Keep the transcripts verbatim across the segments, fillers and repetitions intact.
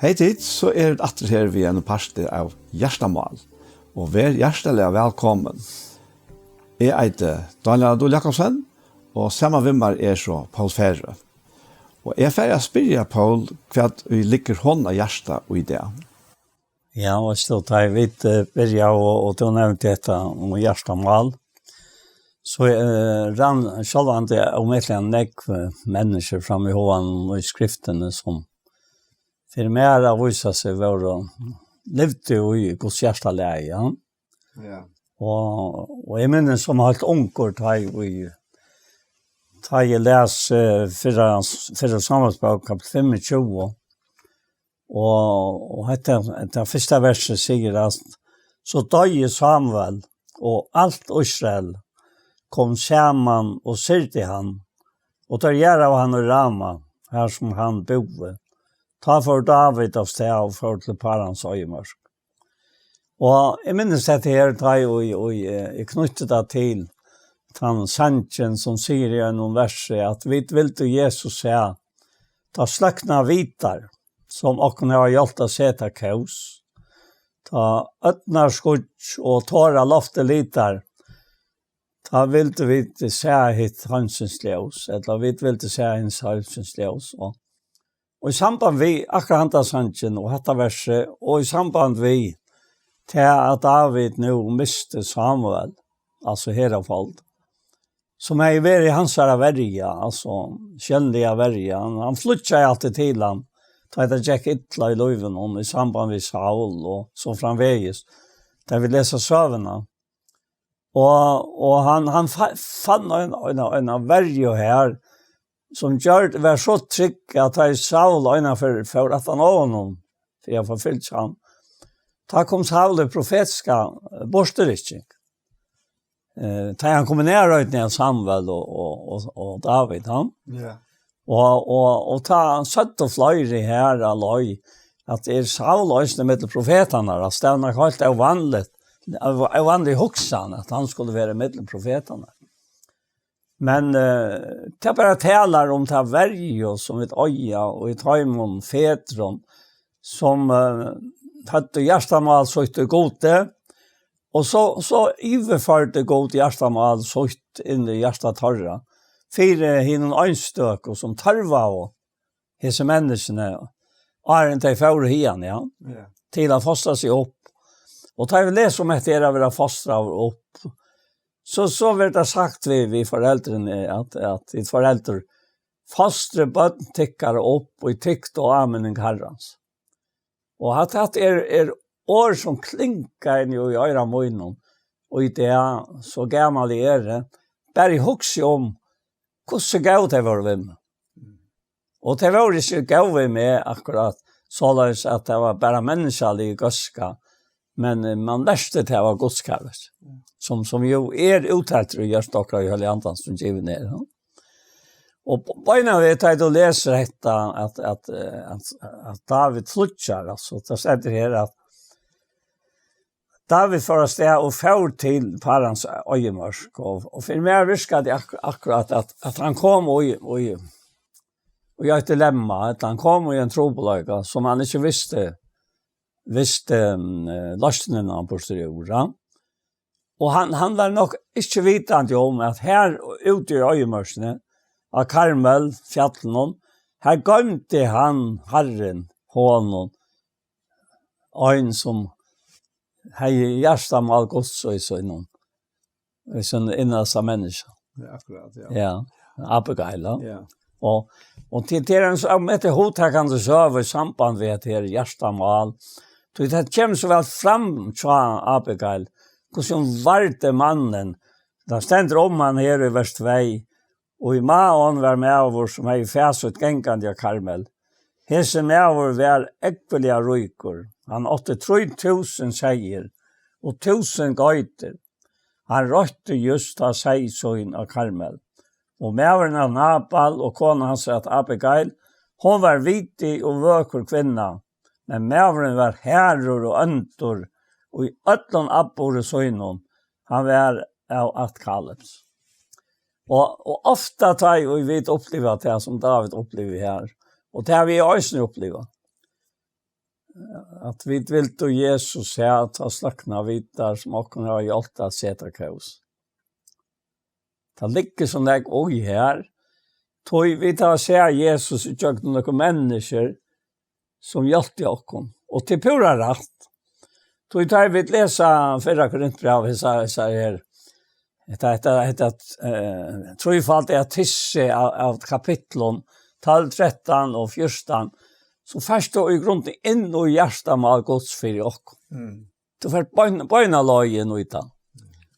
Hey tit, so eru vit aftur her við einum parti av Hjartamál. Og ver hjartaliga vælkomin. Eg eiti Dánjal Dul Jakobsen, og saman við mær er so Poul Færø. Og eg fari at spyrja Poul, hvat ið liggur honum á hjarta í dag. Ja, og so tar vi, eh, byrja, og, og du nevnte dette om hjartamál. Så, eh, rann, sjálvandi, om et eller annet nekv, eh, mennesker fram í hugan og í skriftene som for mer av vísa seg var og levde jo i Guds hjartalæge, ja. Ja. Og, og jeg minnes som helt unker, ta i, ta i les, eh, fyrra, fyrra Samuels bok, kapittel femogtjúgu. Og, og hetta, hetta fyrsta verset sigur at: «Så døde Samuel, og alt Israel kom saman og syrgdi hann, og teir jarðaðu hann í Rama, har som hann búði. Tá fór David av stað og fór til Parans oyðimørk.» Og eg minnist hetta her, tá eg, eg, eg, eh, eg knytti tað til tann sangin, sum sigur í einum versi, at vit vildu Jesus sjá, tá sløkna vitar, sum okkum hava hjálpt at seta kós, tá ódnarskýggj og tóralofti litar, tá vildu vit sjá hitt heimsins ljós, ella vit vildu sjá hins heimsins ljós. Og, og í samband við akkurát handa sangin og hetta versi, og í samband við tað, at David nú misti Samuel, altso herafald, sum hevði verið hansara verja, altso sjónliga verja. Hann, hann flýggjaði altíð til hann, tá tað gekk illa í lívinum, í samband við Saul og so framvegis, tá vit lesa søguna. Og, og hann, hann fa-, fann ein, ein, ein verju her, sum gjørd, var so trygg, at tá Saul einaferð fór aftan á honum, fyri at forfylgja hann, tá kom Saul í profetiska, eh, burturrykking. Eh, tá hann kom í nærheitin av Samuel og, og, og, og David, ja. Ja. Og, og, og tá søgdu fleiri her á leið, at er Saul eisini millum profetarnar, at tað er heilt óvanligt, ó-, óvanlig hugsan, at hann skuldi vera millum profetarnar. Men, eh, tað bara talar um ta verju, sum vit eiga, og í teimum fedrum, sum, eh, høvdu hjartamál sítt í Gudi, og so, so yvirførdi Gud hjartamál sítt inn í hjarta teirra, fyri hinum einstøku, sum tørvaðu hesi menniskjuni, áðrenn tey fóru hiðani, ja, ja, til at fostra seg upp. Og tá vit lesa um hetta her at vera fostraður upp, so, so verður tað sagt við, við foreldrini, at, at tit foreldur, fostrið børn tykkara upp í tykt og áminning Harrans. Og at hatta er, er orð, sum klinga inn í, í oyra mínum, og í dag, so gamal eg eri, bara eg hugsi um, hvussu góð tey vóru við meg. Og tey vóru ikki góð við meg akkurát, soleiðis at tað var bara menniskjalig góðska, men, eh, man lærdi tað av góðskap, sum, sum jo er úttaltur í hjørtu okkara í Heilaga Andanum, sum givin er, ja. Og b-, beinanvegin, tá tú lesur hetta, at, at, eh, at, at David flýggjar, altso, tað stendur her, at David fór av stað og fór til Parans oyðimørk, og, og fyri mær virkar tað ak-, akkurát, at, at hann kom í, í, í eitt dilemma, at hann kom í ein trupulleika, sum hann ikki visti, visti, mm, eh, loysnina burtur úr, ja. Og hann, hann var nokk ikki vitandi um, at her úti í oyðimørkini, á Karmel fjallinum, her goymdi hann, Harrin, honum, ein sum hevði hjartamál Guds í sínum, í sínum innasta menniskja. Ja, akkurát, ja. Ja, Abigail, ja. Ja. Og, og til, til ein so, um, hetta hugtakandi søga í samband við hetta her hjartamál, tí tað kemur so væl fram hjá Abigail, hvussu hon vardi mannin. Tað stendur um hann her í vers tvey: Og Maon var maður, sum hevði fæ sítt gangandi á Karmel. Hesin maður var ógvuliga ríkur. Hann átti trý túsund seyðir og túsund geitur. Hann roytti júst tá seyð sín á Karmel. Og maðurin æt Nabal, og kona hans æt Abigail. Hon var vitig og vøkur kvinna, men maðurin var harður og óndur í øllum atburði sínum. Hann var av ætt Kalebs. Og, og ofta tá ið vit uppliva tað, sum David upplivir her, og tað havi eg eisini upplivað, at vit vildu Jesus her, tá sløkna vit teir, sum okkum hava hjálpt at seta kós. Tað liggur so nógv í her, tí vit hava sæð Jesus ígjøgnum nøkur menniskju, sum hjálpti okkum. Og til púra rætt. Tí tá vit lesa fyrra Korintbræv, hesa, hesa her, hetta, hetta, hetta, eh, trífaldiga tyssi av, av kapitlum tólv, trettan og fjúrtan, so fært tú í grunden inn í hjartamál Guds fyri okkum. Mm. Tú fært bein-, beina leiðin í tað.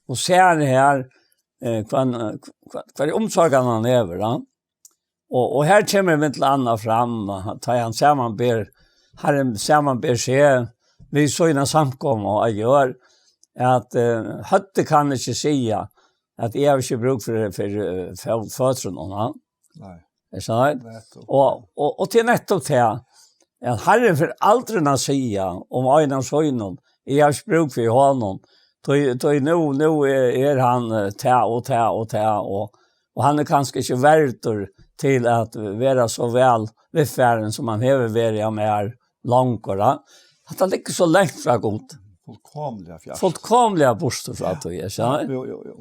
Og sær her, eh, hvat, hvat, hvat er umsorgan hann hevur, da? Og, og her kemur millum annað fram, at tá hann samanber, Harrin samanber seg við sína samkomu á jørð, at, eh, høvdið kann ikki siga, at eg havi ikki brúk fyri, fyri, eh, fø-, føtrunum, ha? Nei. Er sant? Nettopp. Og, og, og til nettopp det, at Harrin fer aldri at siga um ein av sínum, eg havi ikki brúk fyri honum, tí, tí nú, nú er, er hann, eh, tað og tað og tað, og, og hann er kanska ikki verdur til at vera so væl viðfarin, sum hann hevur verið av mær longur, da. Hatta liggur so langt frá Gud. Fullkomiliga fjart. Fullkomiliga burtur frá, ja, tí, eg sá. Jo, jo, jo.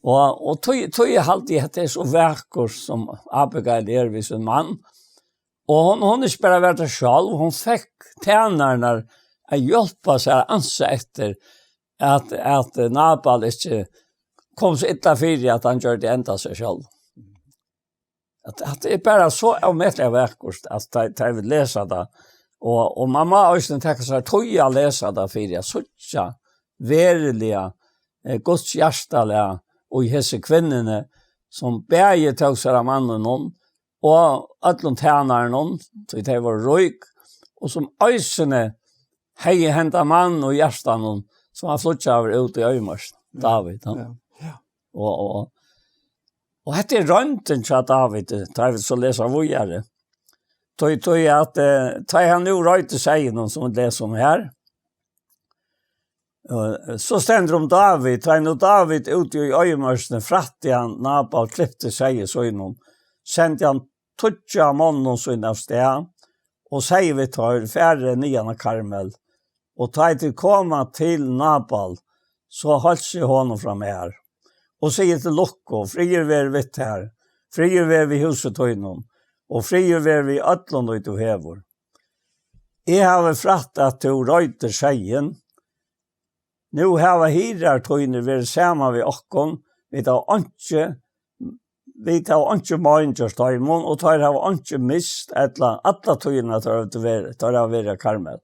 Og, og tí, tí haldi eg, at tað er so vakurt, sum Abigail er við sín mann. Og hon, hon er ikki bara verið tað sjálv, hon fekk tænararnar at hjálpa sær at ansa eftir, at, at Nabal ikki kom so illa fyri, at hann gjørdi enda seg sjálv. At, at tað er bara so ómetaliga vakurt, at tá, tá vit lesa tað. Og, og man má eisini taka sær tíð at lesa tað fyri at síggja veruliga, eh, Guds hjartalag í hesi kvinnuni, sum bæði tók sær av manninum og øllum tænarunum, tí tey vóru rík, og sum eisini hevði henda mann í hjartanum, sum var flýggjaður út í oyðimørkina, David, ja. Ja, ja. Og, og, og hetta er royndin hjá David, tá vit so lesa víðari. Tí, tí at, eh, tá hann nú royndi seyðin, sum vit lesa um her, eh, so stendur um David, tá nú David úti í oyðimørkini frætti hann, Nabal klipti seyði sínum, sendi hann tíggju av monnum sínum av stað og segði við teir: Farið niðan á Karmel, og tá ið tit koma til Nabal, so heilsið honum frá mær, og sigið til lukku: Friður veri við tær, friður veri við húsi tínum, og friður veri við øllum, ið tú hevur. Eg havi frætt, at tú roytir seyðin. Nú hava hirðar tínir verið saman við okkum, vit hava einki, vit hava einki mein gjørt teimum, og teir hava einki mist, ella alla tíðina teir hava verið, teir hava verið á Karmel.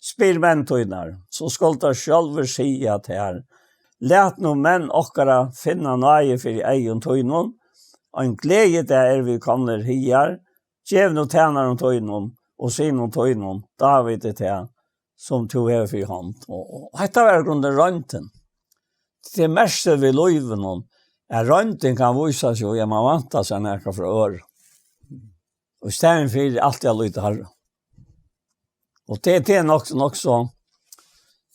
Spyr menn tínar, so skulu teir sjálvir siga tær: Lat nú menn okkara finna náði fyri eygum tínum, ein gleðidag er við komnir higar, gev nú tænarum tínum og synum tínum Davidi tað, sum tú hevur fyri hond. Og, og hetta var í grunden royndin. Tað er merkt við lívinum, at royndin kann vísa seg í, at man væntar sær nakað frá øðrum. Og í staðin fyri altíð at líta Harra. Og tað, tað er nokk, nokk so,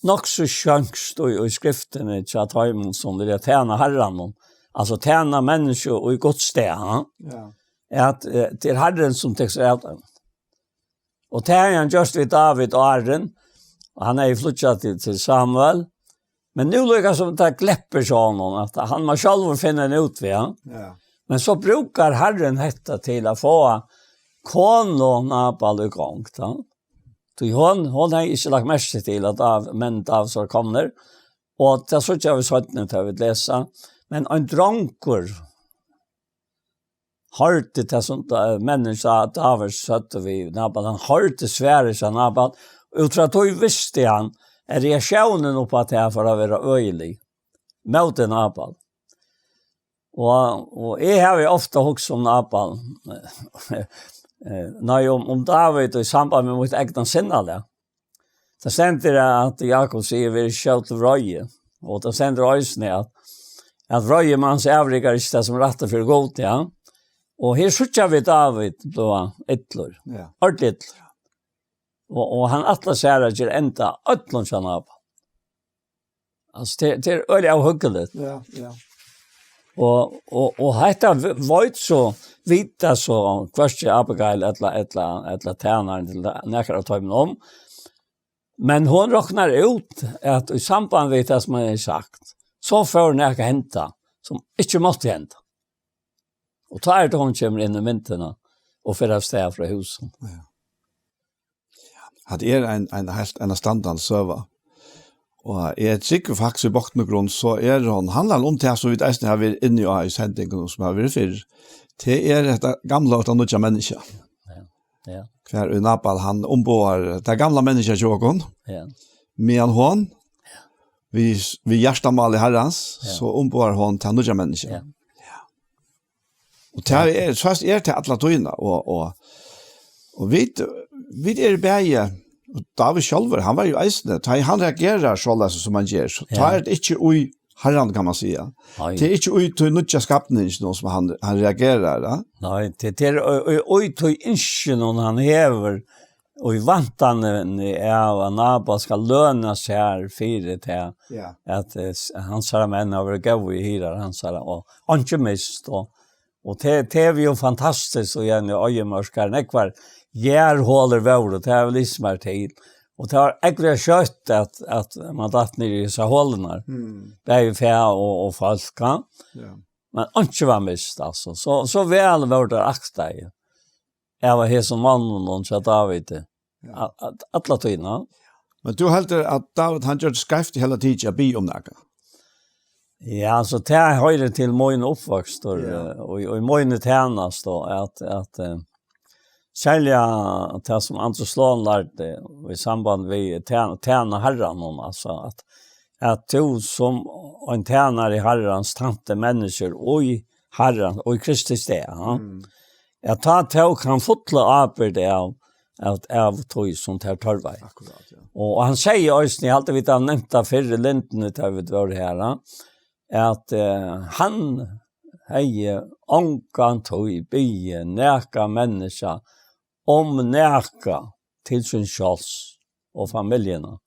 nokk so sjónskt í, í skriftini hjá teimum, sum vilja tæna Harranum, altso tæna menniskju í Guds stað, ha? Ja. At, eh, tað er Harrin, sum tekur sær av teimum. Og tað hevði hann gjørt við David áðrenn, og hann hevði flýggjað til, til Samuel. Men nú líka sum tað gleppir hjá honum, at hann má sjálvur finna ein útveg, ja. Ja. Men so brúkar Harrin hetta til at fáa konu Nabal í gongd, ja. Tí hon, hon hevði ikki lagt merki til, at Dav-, menn Davids var komnir, og tað síggja vit seinni, tá vit lesa. Men ein drongur hoyrdi tað, sum Da-, menninir Davids søgdu við Nabal. Hann hoyrdi svarið hjá Nabal. Út frá tí visti hann, at reaktiónin upp á tað fór at vera øgilig móti Nabal. Og, og eg havi ofta hugsað um Nabal, eh, nei, um, um David í samband við mítt egna sinnalag. Tað stendur, at Jakob sigur: Ver ikki skjót til vreiði. Og tað stendur eisini, at, at vreiði mans avrikar ikki tað, sum rætt er fyri Gud, ja. Og her síggja vit David blíva illur. Ja. Ordiliga illur. Og, og hann ætlar sær at gera enda á øllum hjá Nabal. Altso, tað, tað er øgiliga óhugnaligt. Ja, ja. Og, og, og hetta v-, veit so, vita so, hvørki Abigail ella, ella, ella tænarin til nakar av teimum um, Men hon roknar út, at í samband við tað, sum hann hevði sagt, so fór nakað henda, sum ikki mátti henda. Og tá er tað, hon kemur inn í myndina og fer av stað frá húsum. Ja. At er ein, ein heilt enastandandi søga. Og eg trúgvi faktiskt í botn og grund, so er hon, handlar hon um tað, sum vit eisini hava verið inni á í sendingum, sum hava verið fyrr. Tað er hetta gamla og hetta nýggja menniskja. Ja. Ja. Hvar í Nabal, hann umboðar tað gamla menniskja hjá okkum. Ja. Meðan hon, við, við hjartamáli Harrans, ja, so umboðar hon tað nýggja menniskja. Ja. Og tað er, so er tað alla tíðina, og, og, og vit, vit eru bæði, og David sjálvur, hann var jo eisini, tá hann reagerar soleiðis sum hann ger, so tá, ja, er tað ikki í Harran, kann man siga. Nei. Tað er ikki í tí nýggja skapninginum, sum hann, hann reagerar, ja. Nei, tað, tað er í, í, í tí ynskjunum hann hevur, og í væntanini av at Nabal skal løna sær fyri tað, ja, at, eh, s-, hansara menn hava verið góðir hirðar hansara, og, og ikki mist, og, og tað, tað er jo fantastiskt, og igjen í oyðimørk, har nógvar jarðholur vóru, tað er vel ið sum er til. Og tað var ógvuliga skjótt at, at man datt niður í hesar holurnar. Mm. Bæði fæ og, og fólk, ja. Ja. Men einki var mist, altso. So, so væl vóru teir aktaðir av hesum monnum, og hjá Davidi. Ja. A-, a-, alla tíðina. Men tú heldur at David, hann gjørdi skeivt í heila tikið at biðja um nakað? Ja, altso, tað hoyrir til mín uppvøkstur, ja, eh, og, og í míni tænastu, at, at, eh, serliga tað, sum Andrus Lon lærdi í samband við tæn-, tæna Harranum, altso, at, at tú sum ein tænari Harrans tænti menniskjur í Harran, og í Kristi stað, ja. Mm. At tá tók hann fulla ábyrgd av, av, av tí sum tær tørvaði. Akkurát, ja. Og hann segði eisini, eg haldi, vit hava nevnt tað fyrr í Lindini, tá vit vóru her, ja, at, eh, hann hevði ongantíð biðið nakað menniskja um nakað til sín sjálvs og familjuna.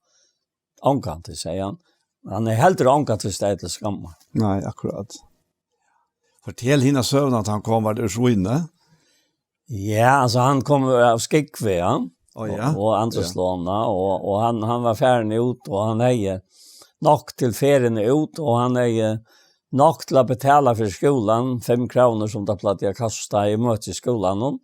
Ongantíð, segði hann. Hann er heldur ongantíð staðið til skammar. Nei, akkurát. Fortel hina søguna, at hann kom, var tað úr Svínoy? Ja, altso, hann kom av Skúvoy, ja. Ó, ja. Og, og Andrus, ja, Lon, og, og hann, hann var farin út, og hann hevði nokk til ferðina út, og hann hevði nokk til at betala fyri skúlan, fimm krónur, sum tað plagdi at kosta í møti í skúlanum.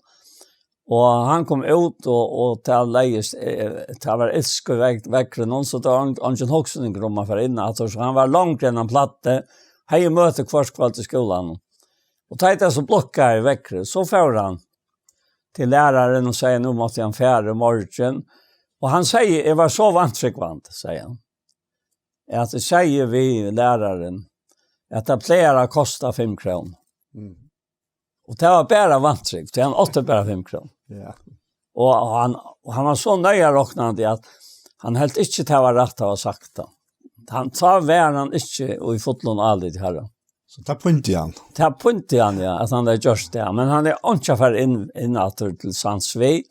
Og hann kom út, og, og tað legðist, eh, tað var ilsk í veg-, veðrinum, so tað var ein-, eingin hugsan um at fara inn aftur, so hann var longri enn hann plagdi, hevði møti hvørt kvøld í skúlanum. Og tá ið tað so blíðkaði veðrið, so fór hann til læraran og segði, nú mátti hann fara í morgin. Og hann segði, eg var so vantrúgvandi, segði hann, at eg segði við læraran, at tað plagar at kosta fimm krónur. Mm. Og tað var bara vantrúgv, tí hann átti bara fimm krónur. Ja. Og hann, og hann var so neyðarroknandi, at hann helt ikki, tað var rætt at hava sagt tað. Hann, tá var hann ikki í fullum áliti, harra. So tað pínti hann? Tað pínti hann, ja, at hann hevði gjørt tað. Men hann er ikki farin inn, inn aftur til sans við.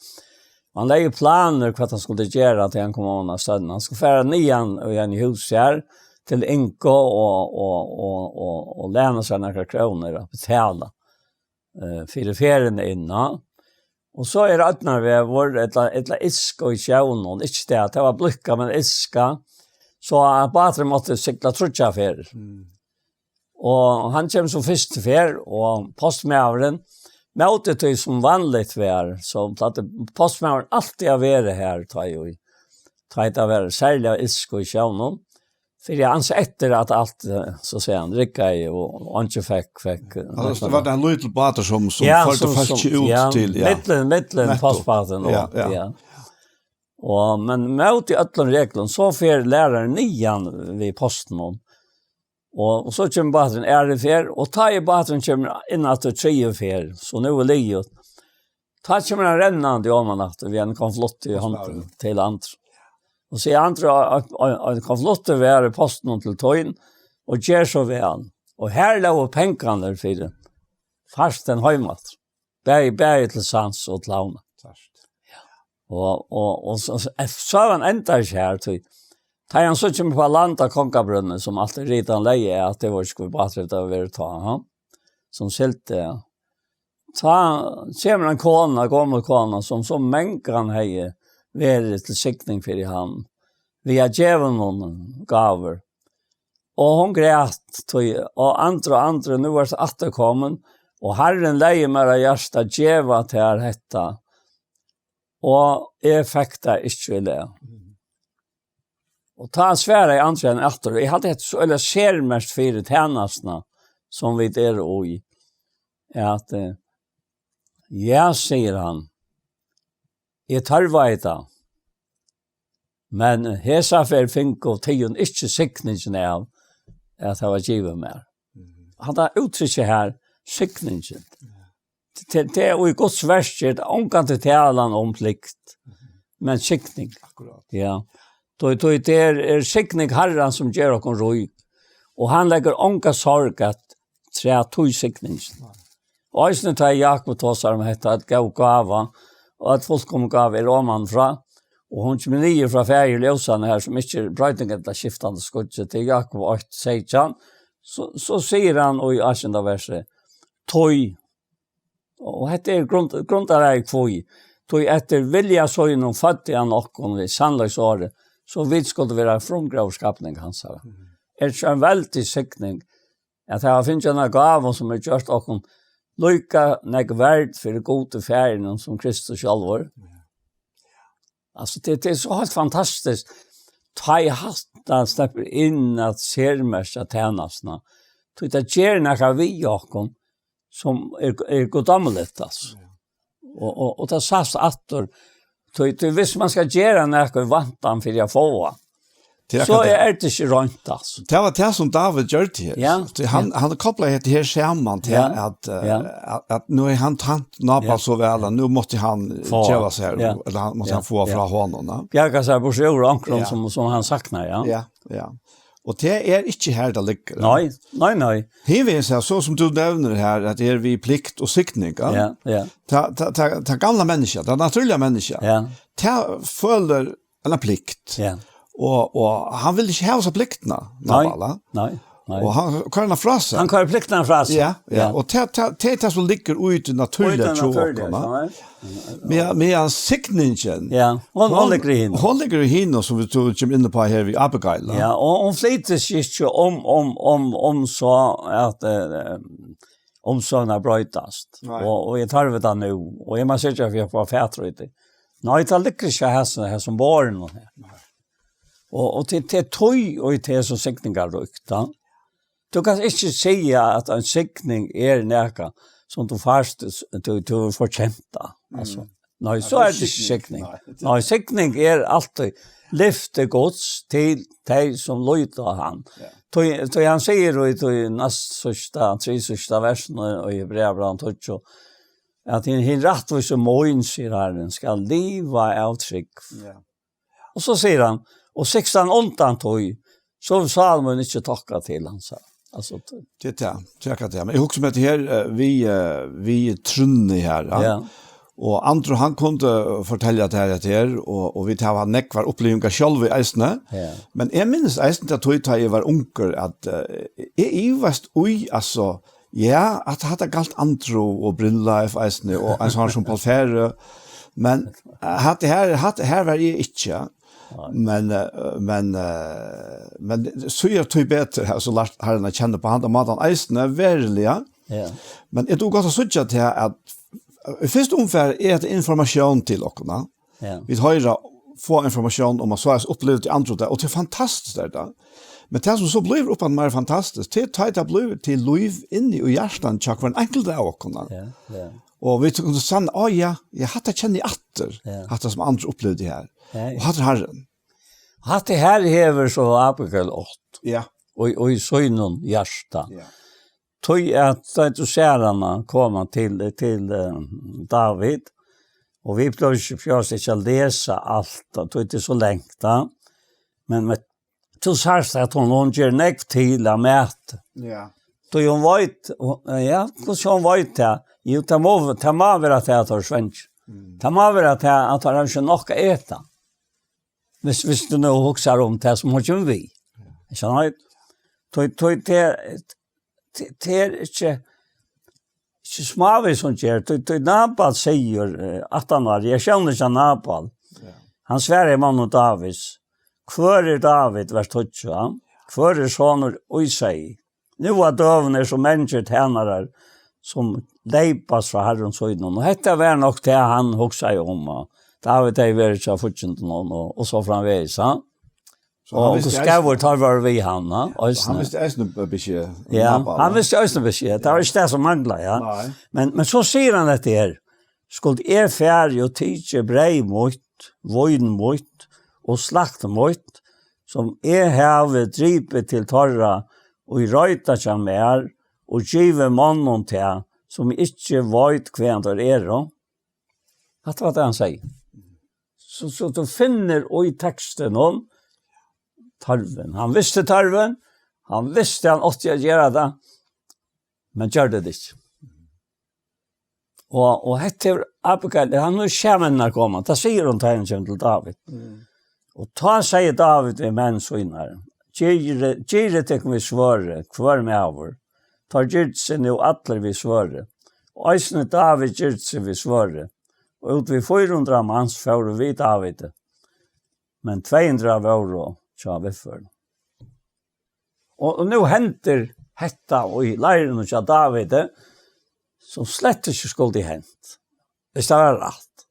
Hann legði planir, hvat hann skuldi gera, til hann kom oman á støðina. Hann skuldi fara niðan í eini hús her, til Ingo og, og, og, og, og læna sær nakrar krónur at betala, eh, fyri ferðina inn, ja. Og so er ódnarveður, ella, ella iska í sjónum, ikki tað, tað var blíðkað, men iska, so at báturin mátti sigla tríggjar ferðir. Mm. Og hann kemur so fyrstu ferð, og postmaðurin, móti tí sum vanligt var, so plagdi postmaðurin altíð at vera har, tá ið, tá ið tað var serliga iska í sjónum, fyri at ansa eftir at alt, eh, so at siga, riggaði, og, og eingin fekk, fekk, eh, altso, nakað. Var tað ein lítil bátur sum, sum, ja, førdi sum, fólk sum, út, ja, til, ja. Millum, millum, nettupp, postbátin og, ja, ja, ja. Og, men móti øllum reglum, so fer lærarin niðan við postinum. Og, og so kemur báturin aðru ferð, og tá ið báturin kemur inn aftur triðju ferð, so nú er liðugt. Tá kemur hann rennandi oman aftur við ein konvolutt í hondini til Andra. Og sigur, Andra, ein, ein, ein konvolutt er í postinum til tín, og ger so væl. Og her lógu pengarnir fyri fartin heim aftur. Bæði, bæði til Sands og til Havnar. Tvert. Ja. Og, og, og so, so, søgan endar ikki her, tí tá hann so kemur upp á land á Kongabrúnni, sum alt er ritað, hann legði at tað var ikki bátur, tað var verið tá, ha? Sum sigldi, ja. Tá kemur ein kona, gomul kona, sum so mangan hevði verið til signing fyri hann. við at geva honum gávur. Og hon græt, tí, og Andri, Andri, nú ert tú aftur komin, og Harrin legði mær á hjarta at geva tær hetta, og eg fekk tað ikki í lag. Og tá svaraði Andri henni aftur, og eg haldi, hetta er so øgiliga sermerkt fyri tænastuna, sum vit eru í, at, eh, ja, sigur hann, eg tørvaði tað, men hesa ferð fingu tygum ikki signingina av, at tað var givið mær. Hann har úttrykkið her, signingin. Til, til í Guds verki er tað ongantíð talan um plikt, men signing. Akkurát. Ja. Tí, tí tað er, er signing Harrans, sum ger okkum rík, og hann leggur onga sorg at træ tí signingin. Og eisini tá Jakob tosar um hetta, at góð gáva, og at fullkomin gáva er oman frá, og hon kemur niður frá Faðir ljósanna her, sum ikki er broyting ella skiftandi skuggi, til Jakob eitt seytjan, so, so sigur hann í átjanda versi, tí, og hetta er grund, grundaræði hví, tí eftir vilja sínum føddi hann okkum við sannleiks orði, so vit skuldu vera frumgróðurskapning hansara. Er ikki ein veldig signing, at hava fingið eina gávu, sum er gjørt okkum líka nógv verd fyri Gudi Faðirinum sum Kristus sjálvur? Altso, tað, tað er so heilt fantastiskt, tá ið hatta sleppur inn at sermerkja tænastuna, tí tað ger nakað við okkum, sum er, er guddommeligt, altso. Og, og, og tað sæst aftur, tí, tí viss man skal gera nakað í væntan fyri at fáa, Tað er so akkurát tað. Er tað ikki reint, altso. Tað var tað, sum David gjørdi her. Ja, Tí hann, ja. Hann koplaði hetta her saman til Ja, at, eh, ja. At, at nú er hann tænt Nabal Ja. So væl, at nú mátti hann Fáa. Geva seg her, Ja. Ella hann mátti Ja, hann fáa ja. Frá honum, ja. Bjarga seg burtur úr onkrum, Ja. Sum, sum hann saknar, ja. Ja, ja. Og tað er ikki her, tað liggur. Nei, nei, nei. Hin vegin, so, so sum tú nevnir her, at her við plikt og signing, ja. Ja, ja. Ta, ta, ta, ta gamla menniskja, ta natúrliga menniskja. Ja. Ta føler eina plikt. Ja. Og, og hann vil ikki hava so pliktina, Nei, Nabal, nei, nei. Og hann koyrir hana frá seg. Hann koyrir pliktina frá seg. Ja, ja. Ja. Og ta, ta, ta, ta sum liggur út í natúrliga Út í tjá natúrliga, okkum, ja. Meðan, meðan signingin, Ja, hon, hon hon, liggur í hinum. Hon liggur í hinum, sum vit tó koma inn á her við Abigail, ja. Ja, og hon flytur seg ikki um, um, um, um so at, eh, umstøðurnar broytast. Nei. Og, og eg tørvi tað nú, og eg má syrgja fyri at fáa fatur í tí. Nei, tað liggur ikki á hasum, hasum borðinum her. Nei. Og, og til, til tøy og til so signingarríkt, da. Tú kanst ikki siga at ein signing er nakað sum tú fært, tú, tú fortjent tað. Mm. Altso, nei, Ja, so tað er er tað ikki signing. Signing. Nei. Nei, signing er altíð lyfti Guds til tey sum líta á hann. Ja. Tí, tí hann sigur í tí næst síðsta, trísíðsta versinum í Hebreabrævinum tíggju, at hin, hin rættvísi mín, sigur Harrin, skal liva av trúgv. Ja. Og so sigur hann, og sikstan undan tí, so vil Sálmur ikki tokka til hann, sa. Altso, Tað er tað, tað er akkurát tað. Men eg hugsi um hetta her, eh, við, eh, við trúnni her, ja. Ja. Og Andri, hann kundi fortelja tær hetta her, og, og vit hava nógvar upplivingar sjálv í eisini. Ja. Men eg minnist eisini, at tá eg var ungur, at, eh, eg ivast í, altso, ja, at hatta galt Andri og Brynleif eisini, og ein sånn sum Paul Færø. Men, eh, hatta her, hatta her var eg ikki, ja. Nei. Men, eh, men, eh, men so er tað betur, altso, lært Harrin at kenna á handan mátan eisini, veruliga. Ja. Men eg dugi gott at síggja til at, eh, í fyrstu umferð er hetta informatión til okkum, ja. Ja. Vit hoyra, fáa informatión um at so upplivdi Andri tað, og tað er fantastiskt, er tað. Men tað sum so blívur uppaftur meira fantastiskt, tað er tá tað blívur til lív inni í hjartanum hjá hvørjum einkultum av okkum, ja. Ja, ja. Og vit kunnu sanna, á ja, ja, hatta kenni eg aftur, Ja. hatta sum Andri upplivdi her. Ja, ja. Og hatta er Harrin. Hatta her hevur so Abigail átt. Ja. Og, og í sínum hjarta. Ja. Tí at tá tú sær hana koma til, til, eh, David, og vit blíva ikki, behøva ikki at lesa alt, og tí tað er so langt, da. Men, men tú sært at hon, hon ger nógv til av mati. Ja. Tí hon veit, hon, ja, hvussu hon veit tað? Jú, tað má, tað má vera tað at hon er svong. Mm. Tað má vera tað at hon hevur ikki nokk at eta. Viss, viss tú nú hugsar um tað sum hon kemur við. Ikki sant? Tí, tí, tað, tað, tað er ikki, ikki smávegis hon ger. Tí, tí Nabal sigur, eh, aftan á reaktiónin hjá Nabal. Ja. Hann svarar manni Davids: Hvør er David, vers tíggju? Hvør er sonur Ísai? Nú á døgum eru so mangir tænarar, sum leypast frá harrum sínum. Og hetta var nokk tað, hann hugsaði um, og David hevði verið hjá fíggindunum og, og, og so framvegis, ha? So hann Og visti eisini góðir teir vóru við hann, ha? Og hann Eisini. visti eisini be-, besked um Ja, Nabal, hann ja. visti eisini besked. Tað var ikki tað sum manglaði, ja. Nei. Men, men so sigur hann hetta her: Skuldi eg farið og tikið breyð mítt, vín mítt og slakt mítt, sum eg havi dripið til teirra í reita hjá mær, og givið monnum tað, sum eg ikki veit, hvaðan teir eru? Hatta var tað, hann segði. So, so tú finnur í tekstinum tørvin. Hann visti tørvin, hann visti hann átti at gera tað, men gjørdi tað ikki. Og, og hetta er Abigail, hann er sjómenn at koma, tað sigur hon, tá hon kemur til David. Mm. Og tá segði David við menn sínar: Girðið, girðið tykkum við svørði, hvør maður. Teir girdu seg nú allir við svørði. Og eisini David girdi seg við svørði. Og út við fýra hundrað mans fóru við Davidi, men tvey hundrað vóru hjá viðførunum. Og, og nú hendir hetta í leirinum hjá Davidi, sum slett ikki skuldi hent, hvis tað var rætt.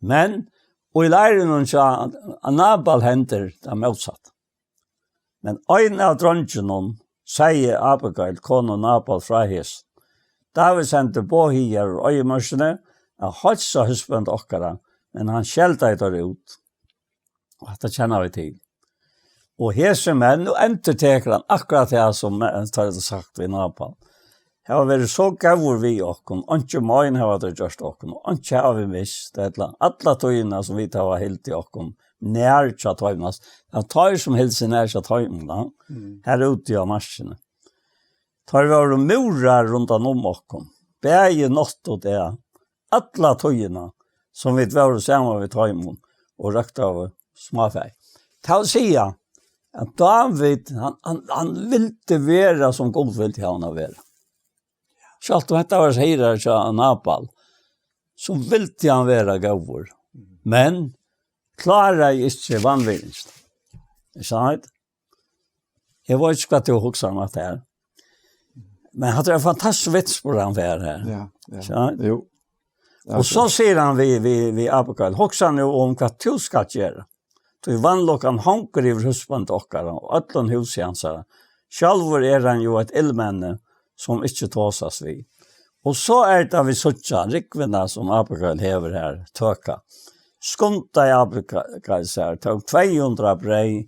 Men í leirinum hjá Nabal hendir tað mótsatta. Men ein av dreingjunum segði Abigail, konu Nabal, frá hesum: David sendi boð higar úr oyðimørkini at heilsa húsbónda okkara, men hann skeldaði teir út. Og hatta kenna vit til. Og hesir menn, nú endurtekur hann akkurát tað sum, eh, teir høvdu sagt við Nabal. Hava verið so góðir við okkum, einki mein hava teir gjørt okkum, og einki hava vit mist, ella alla tíðina sum vit hava hildið okkum nær hjá teimum. Altso, tað var teir sum hildu seg nær hjá teimum, da. Mm. Har úti á markini. Teir vóru múrar rundan um okkum, bæði nátt og dag, alla tíðina, sum vit vóru saman við teimum og røktaðu smáfæ. Tað vil siga, at David, hann, hann, hann vildi vera, sum Gud vildi hann at vera. Sjálvt um hetta var heiðrar hjá Nabal, so vildi hann vera góður, men kláraði ikki vanvirðingina. Ikki sant? Eg veit ikki, hvat tú hugsar um hatta her. Men hatta er ein fantastisk vitnisburður, hann fær her. Ja, ja. Ikki sant? Jú. Og so sigur hann við, við, við Abigail: Hugsa nú um, hvat tú skalt gera. Tí vanlukkan hongur yvir húsbónda okkara og øllum húsi hansara. Sjálvur er hann jú eitt illmenni, sum ikki tosast við. Og so er tað, vit síggja rúgvuna, sum Abigail hevur her, tøka. Skundaði Abigail sær, tók tvey hundrað breyð,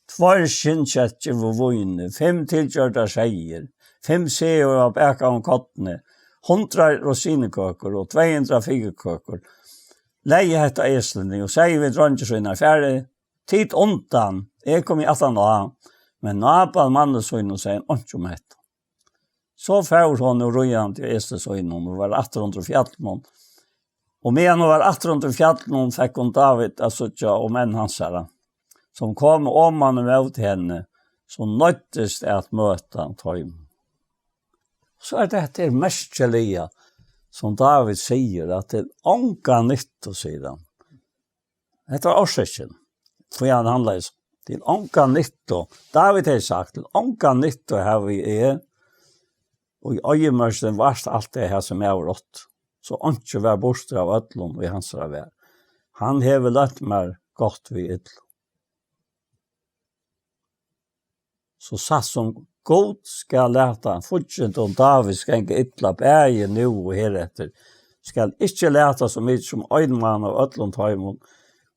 tveir skinnkettir við víni, fimm tilgjørdar seyðir, fimm segur av bakaðum korni, hundrað rosinukøkur og tvey hundrað figukøkur. Legði hetta á eslini og segði við dreingir sínar: Farið tit undan, eg komi aftan á. Men Nabal, manni sínum, segði hann einki um hetta. So fór hon nú ríðandi á esli sínum og var aftur undir fjallunum. Og meðan hon var aftur undir fjallunum, fekk hon David at síggja og menn hansara, sum komu oman ímóti henni, sum noyddist at møta teimum. So er tað hetta her merkiliga, sum David sigur, at til onga nyttu, sigur hann. Hetta var orsøkin, hví hann handlaði so. Til onga nyttu. David hevði sagt: Til onga nyttu havi eg, og í oyðimørkini vart alt tað her, sum eg havi rátt. So einki var burtur av øllum, ið hansara var. Hann hevur løtt mær gott við illum. So satt sum Gud skal lata fíggindum Davids ganga illa, bæði nú og hereftir, skal ikki lata so mikið sum ein mann av øllum teimum,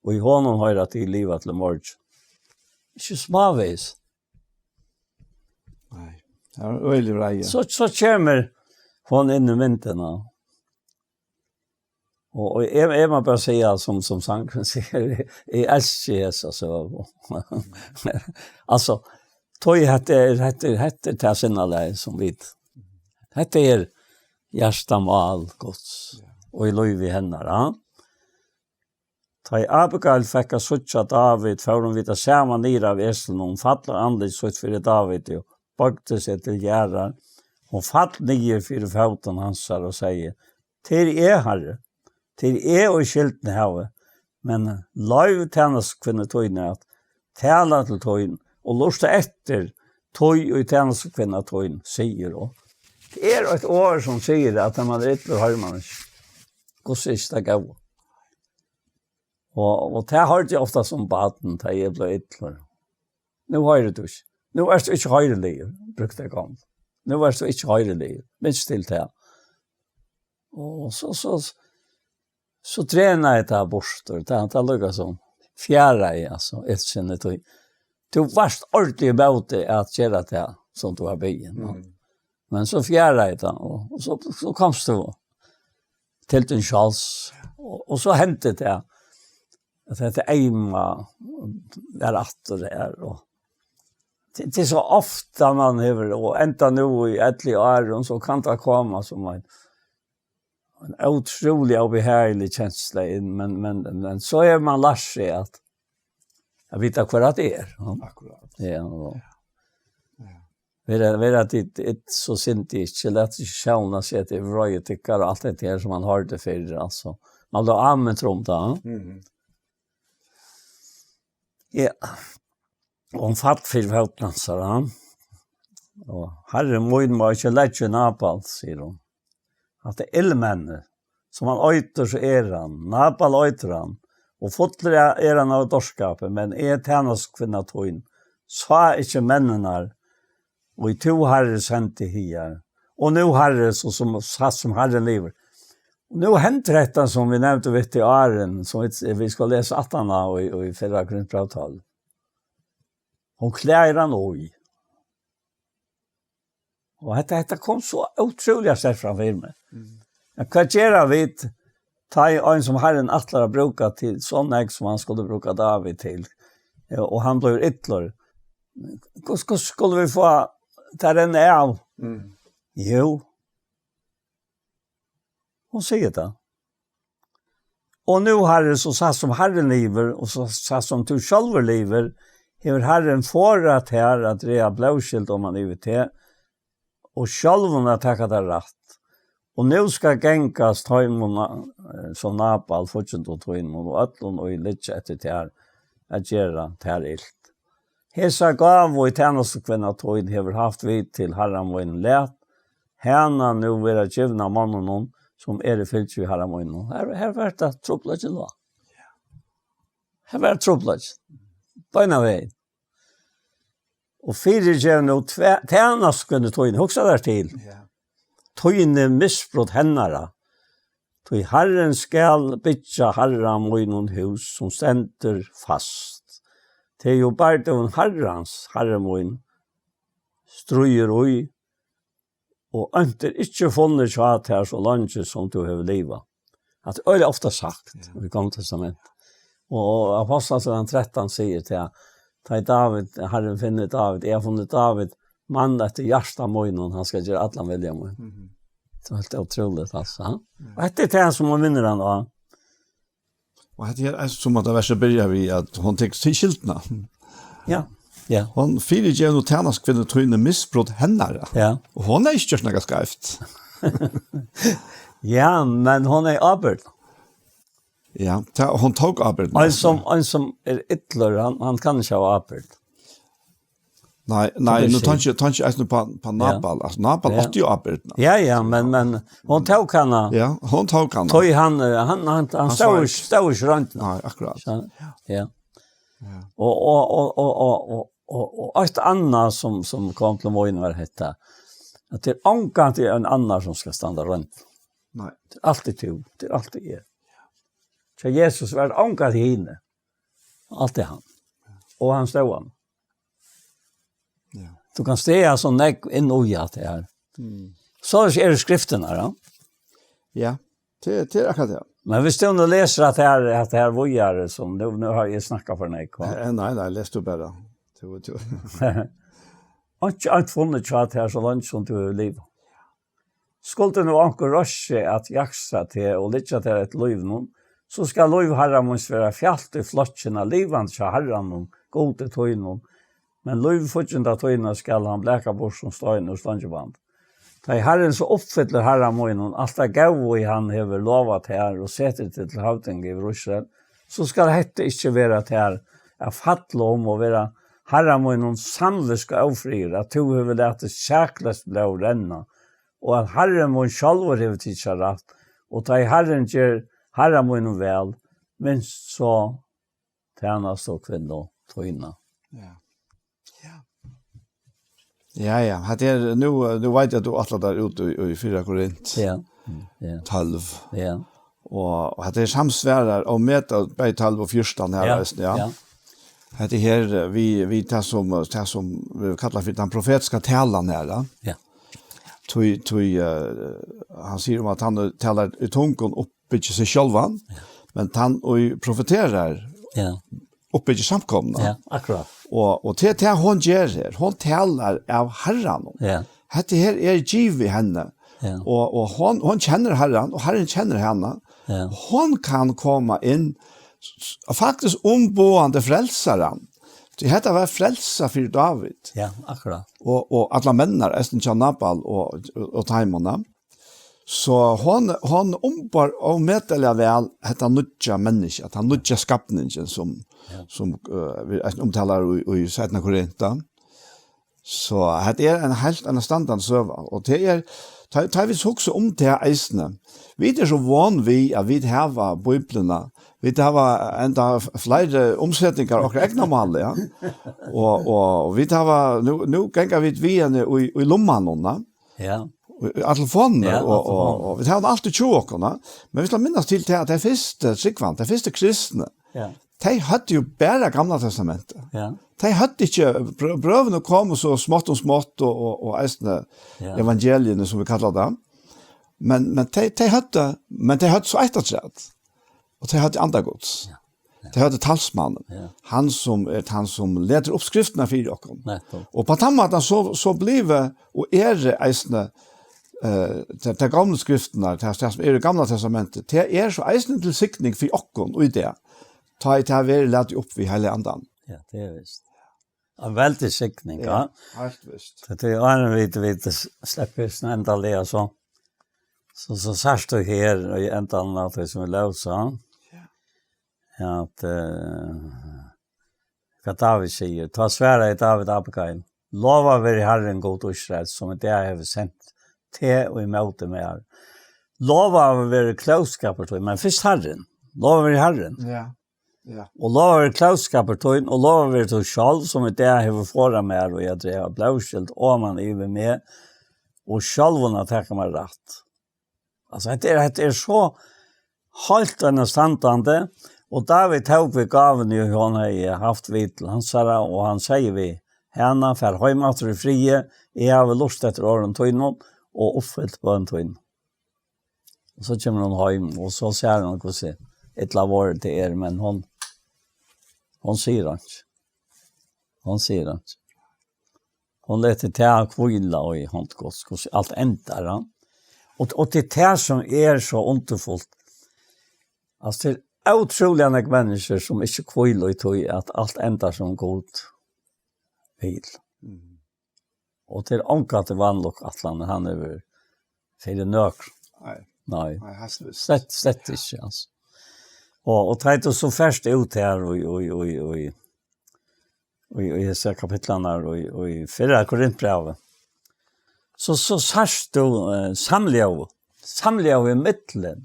ið honum hoyra til, liva til morgin. Ikki smávegis. Nei, tað var øgiliga reiði. So, so kemur hon inn í myndina. Og, og eg, eg má bara siga, sum, sum sangurin sigur, eg, eg elski hesa søgu. Altso, tí hetta er, hetta er, hetta er tað sinnalagið, sum vit, hetta er hjartamál Guds, og í lívi hennara. Tá ið Abigail fekk at síggja David, fór hon við tað sama niður av eslinum, hon fall á andlit sítt fyri Davidi og boygdi seg til jarðar. Hon fall niður fyri fótum hansara og segði: Tað eri eg, Harri, tað eri eg, ið skyldina havi, men loyv tænastukvinnu tíni at tala til tín, og lurta eftir tí, ið tænastukvinna tín sigur. Og tað er eitt orð, sum sigur, at tá man er illur, hoyrir man ikki. Hvussu er tað góða? Og, og tað hoyrdi eg ofta sum barn, tá eg bleiv illur. Nú hoyrir tú ikki. Nú ert tú ikki hoyriligur, brúkti eg gomul. Nú ert tú ikki hoyriligur. Minst til tað. Og so, so, so drenaði tað burtur. Tað, tað lukka sum fjaraði, altso, illsinni tí. Tú varst ordiliga ímóti at gera tað, sum tú var biðin, va? Mm. Men so fjaraði tað, og, og so, so komst tú til tín sjálvs. Og, og so hendi tað, at hetta eima var aftur her, og tað, tað er so ofta man hevur, og enda nú í ellivu árum, so kann tað koma sum ein, ein ótrúliga óbehaglig kensla inn, men, men, men so hevur man lært seg at, at vita hvar at tað er, ja. Akkurát. Ja, og Ja. Vera, vera tit, tit so synd, ikki lat ikki sjóna seg til vreiði tykkara og alt hetta her sum man hoyrdi fyrr, altso. Man bleiv ámintur um tað, ja. Mhm. Ja. Og hon fall fyri fótum hansara. Og Harri mín má ikki leggja í Nabal, sigur hon. Hatta er illmenni, sum hann eitur, so er hann. Nabal eitur hann, og fullur er, er hann av dárskapi, men eg, tænastukvinna tín, sá ikki menninar, og tú, Harri, sendi higar. Og nú, Harri, so sum, satt sum Harrin livir. Og nú hendir hetta, sum vit nevndu við í áðrenn, sum vit, vit skulu lesa aftan á í, í fyrra Korintbræv tólv. Hon klæðir hann í. Og hetta, hetta kom so ótrúliga sterkt fram fyri meg. Mm. Men hvat gera vit, tá ið ein sum Harrin ætlar at brúka til so nógv sum hann skuldi brúka David til, ja, og hann blívur illur? Hvussu, hvussu skulu vit fáa tað at renna av? Mm. Jú, hon sigur tað. Og nú, Harri, so satt sum Harrin livir, og so satt sum tú sjálvur livir, hevur Harrin forðað tær at draga blóðskyld oman yvir teg, og sjálvum at taka tær rætt. Og nú skal gangast teimum, eh, sum Nabal, fíggindum tínum, og øllum, ið liggja eftir tær, at gera tær ilt. Hesa gávu, ið tænastukvinna tín hevur havt við til harra mín, lat hana nú vera givna monnunum, sum eru í fylgju við harra mínum. Her, her var tað trupulleikin lá. Her var trupulleikin. Beinanvegin. Og fyrigev nú tvæ-, tænastukvinnu tíni, hugsa tær til. Ja. Tíni misbrot hennara. Tí Harrin skal byggja harra mínum hús, sum stendur fast. Tað er jú bardagin Harrans, harri mín, stríðir í, og ónt er ikki funnið hjá tær, so leingi sum tú hevur livað. Hatta er øgiliga ofta sagt, ja, í Gamla Testamenti. Og, og Ápostlasøgan trettan sigur tað, tá ið David, Harrin finnur David, eg havi funnið David, mann eftir hjarta mínum, hann skal gera allan vilja mín. Mhm. Tað er heilt ótrúligt, altso, ha? Ja. Og hetta er tað sum hon vinnur hann á. Og hetta her er sum at tað verset byrjar við, at hon tekur til skyldina. Ja, ja. Hon fyrigev nú tænastukvinnu tíni misbrot hennara. Ja. Og hon hevði ikki gjørt nakað skeivt. Ja, men hon er ábyrgd. Ja, ta, hon tók ábyrgd. Ein sum, ein sum er illur, hann, hann kann ikki hava ábyrgd. Nei, nei, nú tanki, tanki eisini på, på Nabal. Ja. Altso, Nabal, ja, átti jú ábyrgdina. Ja, ja, men, men hon tók hana. Ja, hon tók hana. Tók hann, eh, hann, hann, hann stóð ikki, stóð ikki royndina. Nei, akkurát. Så, ja. Ja. Og, og, og eitt annað sum, sum kom til mín var hetta, at tað er ongantíð ein annar sum skal standa roynd. Nei. Tað er altíð tú, tað er altíð eg. So Jesus var ongantíð hini. Altíð hann. Og hann stóð hann. Ja. Tú kanst draga so nógv inn í at tað er. Mm. So eru skriftirnar, ja. Ja, tað, tað er akkurát tað. Men viss tú nú lesur at tað er, at tað er víðari, sum nú, nú havi eg snakkað fyri nógv, va? Eh, nei, nei, les tú bara. Tú, tú. Einki, einki funnið hjá tær, so leingi sum tú hevur livað. Skuldi nú onkur reist seg at jakstra teg og liggja tær eftir lívinum, so skal lív harra míns vera fjalt í flokkin av livandi hjá Harranum, Gudi tínum, men lív fígginda tína skal hann blaka burt sum stein úr stongiband. Tá ið Harrin so uppfyllir harra mínum alt tað góða, ið hann hevur lovað tær og setir teg til høvding yvir Ísrael, so skal hetta ikki vera tær at falla um og vera Harra mínum samvitsku ófriður, at tú hevur latið sakleyst blóð renna, og at Harrin mín sjálvur hevur tikið sær rætt, og tá ið Harrin ger Harra mínum væl, minst so tænastu kvinnu tína. Ja. Ja. Ja, ja. Hatta er nú, nú veit eg at tú ætlar tær út í, í fyrra Korint Ja. Mm, ja. tólv. Ja. Og, og hatta er samsvarar og meta bæði tólv og fjúrtan her, Ja, eisini, ja. ja. Hatta er her, eh, við, við tað sum, tað sum vit kalla fyri tann profetiska talan her, ja. Ja. Tí, tí, eh, hann sigur um at hann talar í tungum uppbyggir seg sjálvan, Ja. men tann og profeterar Ja. uppbyggir samkomuna. Ja, akkurát. Og, og til, til hon ger her, hon talar av Harran. Ja. Hetta her er givið henni. Ja. Og, og hon, hon kennir Harran, og Harrin kennir hana. Ja. Hon kann koma inn s-, s-, faktiskt umboðandi frelsaran. Tí hetta var frelsa fyri David. Ja, akkurát. Og, og alla mennar, eisini hjá Nabal og, og, og teimum, ja. So hon, hon umbar ómetaliga væl hetta nýggja menniskja, tann nýggja skapningin sum, Ja. sum, eh, vit eisini umtalar í, í seinna Korinta. So hetta er ein heilt annar standandi søga, og tað er, tá, tá vit hugsa um tað eisini, vit eru so von við, at vit hava Bíbliuna, vit hava enda f-, fleiri umsetingar á okkara egna máli, ja. Og, og vit hava, nú, nú ganga vit við henni í, í lummanum, ja. Ja. Á telefonini, Ja, á og, og, telefonini. og vit hava hana altíð hjá okkum, ja. Men vit skulu minnast til tað, at tey fyrstu trúgvandi, tey fyrstu kristnu, Ja. tey høvdu jo bara Gamla Testamentið. Ja. Tey høvdu ikki, brø-, brøvini komu so smátt um smátt og, og, og eisini Ja. evangeliini, sum vit kalla tað. Men, men tey, tey høvdu, men tey høvdu so eitt afturat. Og tey høvdu Anda Guds. Ja. Tey høvdu talsmannin. Ja. Hann sum er tann sum letur upp skriftina fyri okkum. Nettopp. Og á tann mátan so, so blivu og eru eisini, eh, tær, tær gomlu skriftirnar, tað, tað sum er í Gamla Testamentið, tað er so eisini til signing fyri okkum í dag. Tá ið tað verður latið upp við Heilaga Andan. Ja, tað er vist. Ein veldig signing, ja. Ja, heilt vist. Tað er áðrenn vit, vit sleppa snøndaliga, so, so, so sært tú her í endan av tað sum vit lósu. Ja. At, eh, hvat David sigur. Tá svaraði David Abigail: Lovaður veri Harrin, Gud Ísraels, sum í dag hevur sent teg í móti mær. Lovaður veri klókskapur tín, men fyrst Harrin. Lovaður veri Harrin. Ja. Ja. Og lovaður veri klókskapur tín, og lovaður veri tú sjálv, sum í dag hevur forðað mær í at draga blóðskyld oman yvir meg, og sjálvum at taka mær rætt. Altso, hetta er, hetta er so heilt enn standandi, og David tók við gávuni, ið hon hevði havt við til hansara, og hann segði við hana: Far heim aftur í friði, eg havi lurtað eftir orðum tínum og uppfylt bøn tín. Og so kemur hon heim, og so sær hon, hvussu illa vorðið tað er, men hon, hon sigur einki. Hon sigur einki. Hon letur tað hvíla í hond Guds, hvussu alt endar, ja. Og, og tað er tað sum er so undurfult. Altso, tað er ótrúliga nógv menniskju sum ikki hvíla í tí, at alt endar sum Gud vil. Mhm. Og tað er ongantíð vanlukkætlanir, hann hevur fyri nøkrum. Nei. Nei. Nei, heilt vist. Slett, slett ikki, altso. Og, og tá tú so fert út her og, og, og, og, og, og hesar kapitlarnar og, og í fyrra Korintbrævi, so, so sært tú, eh, samljóð, samljóð í millum.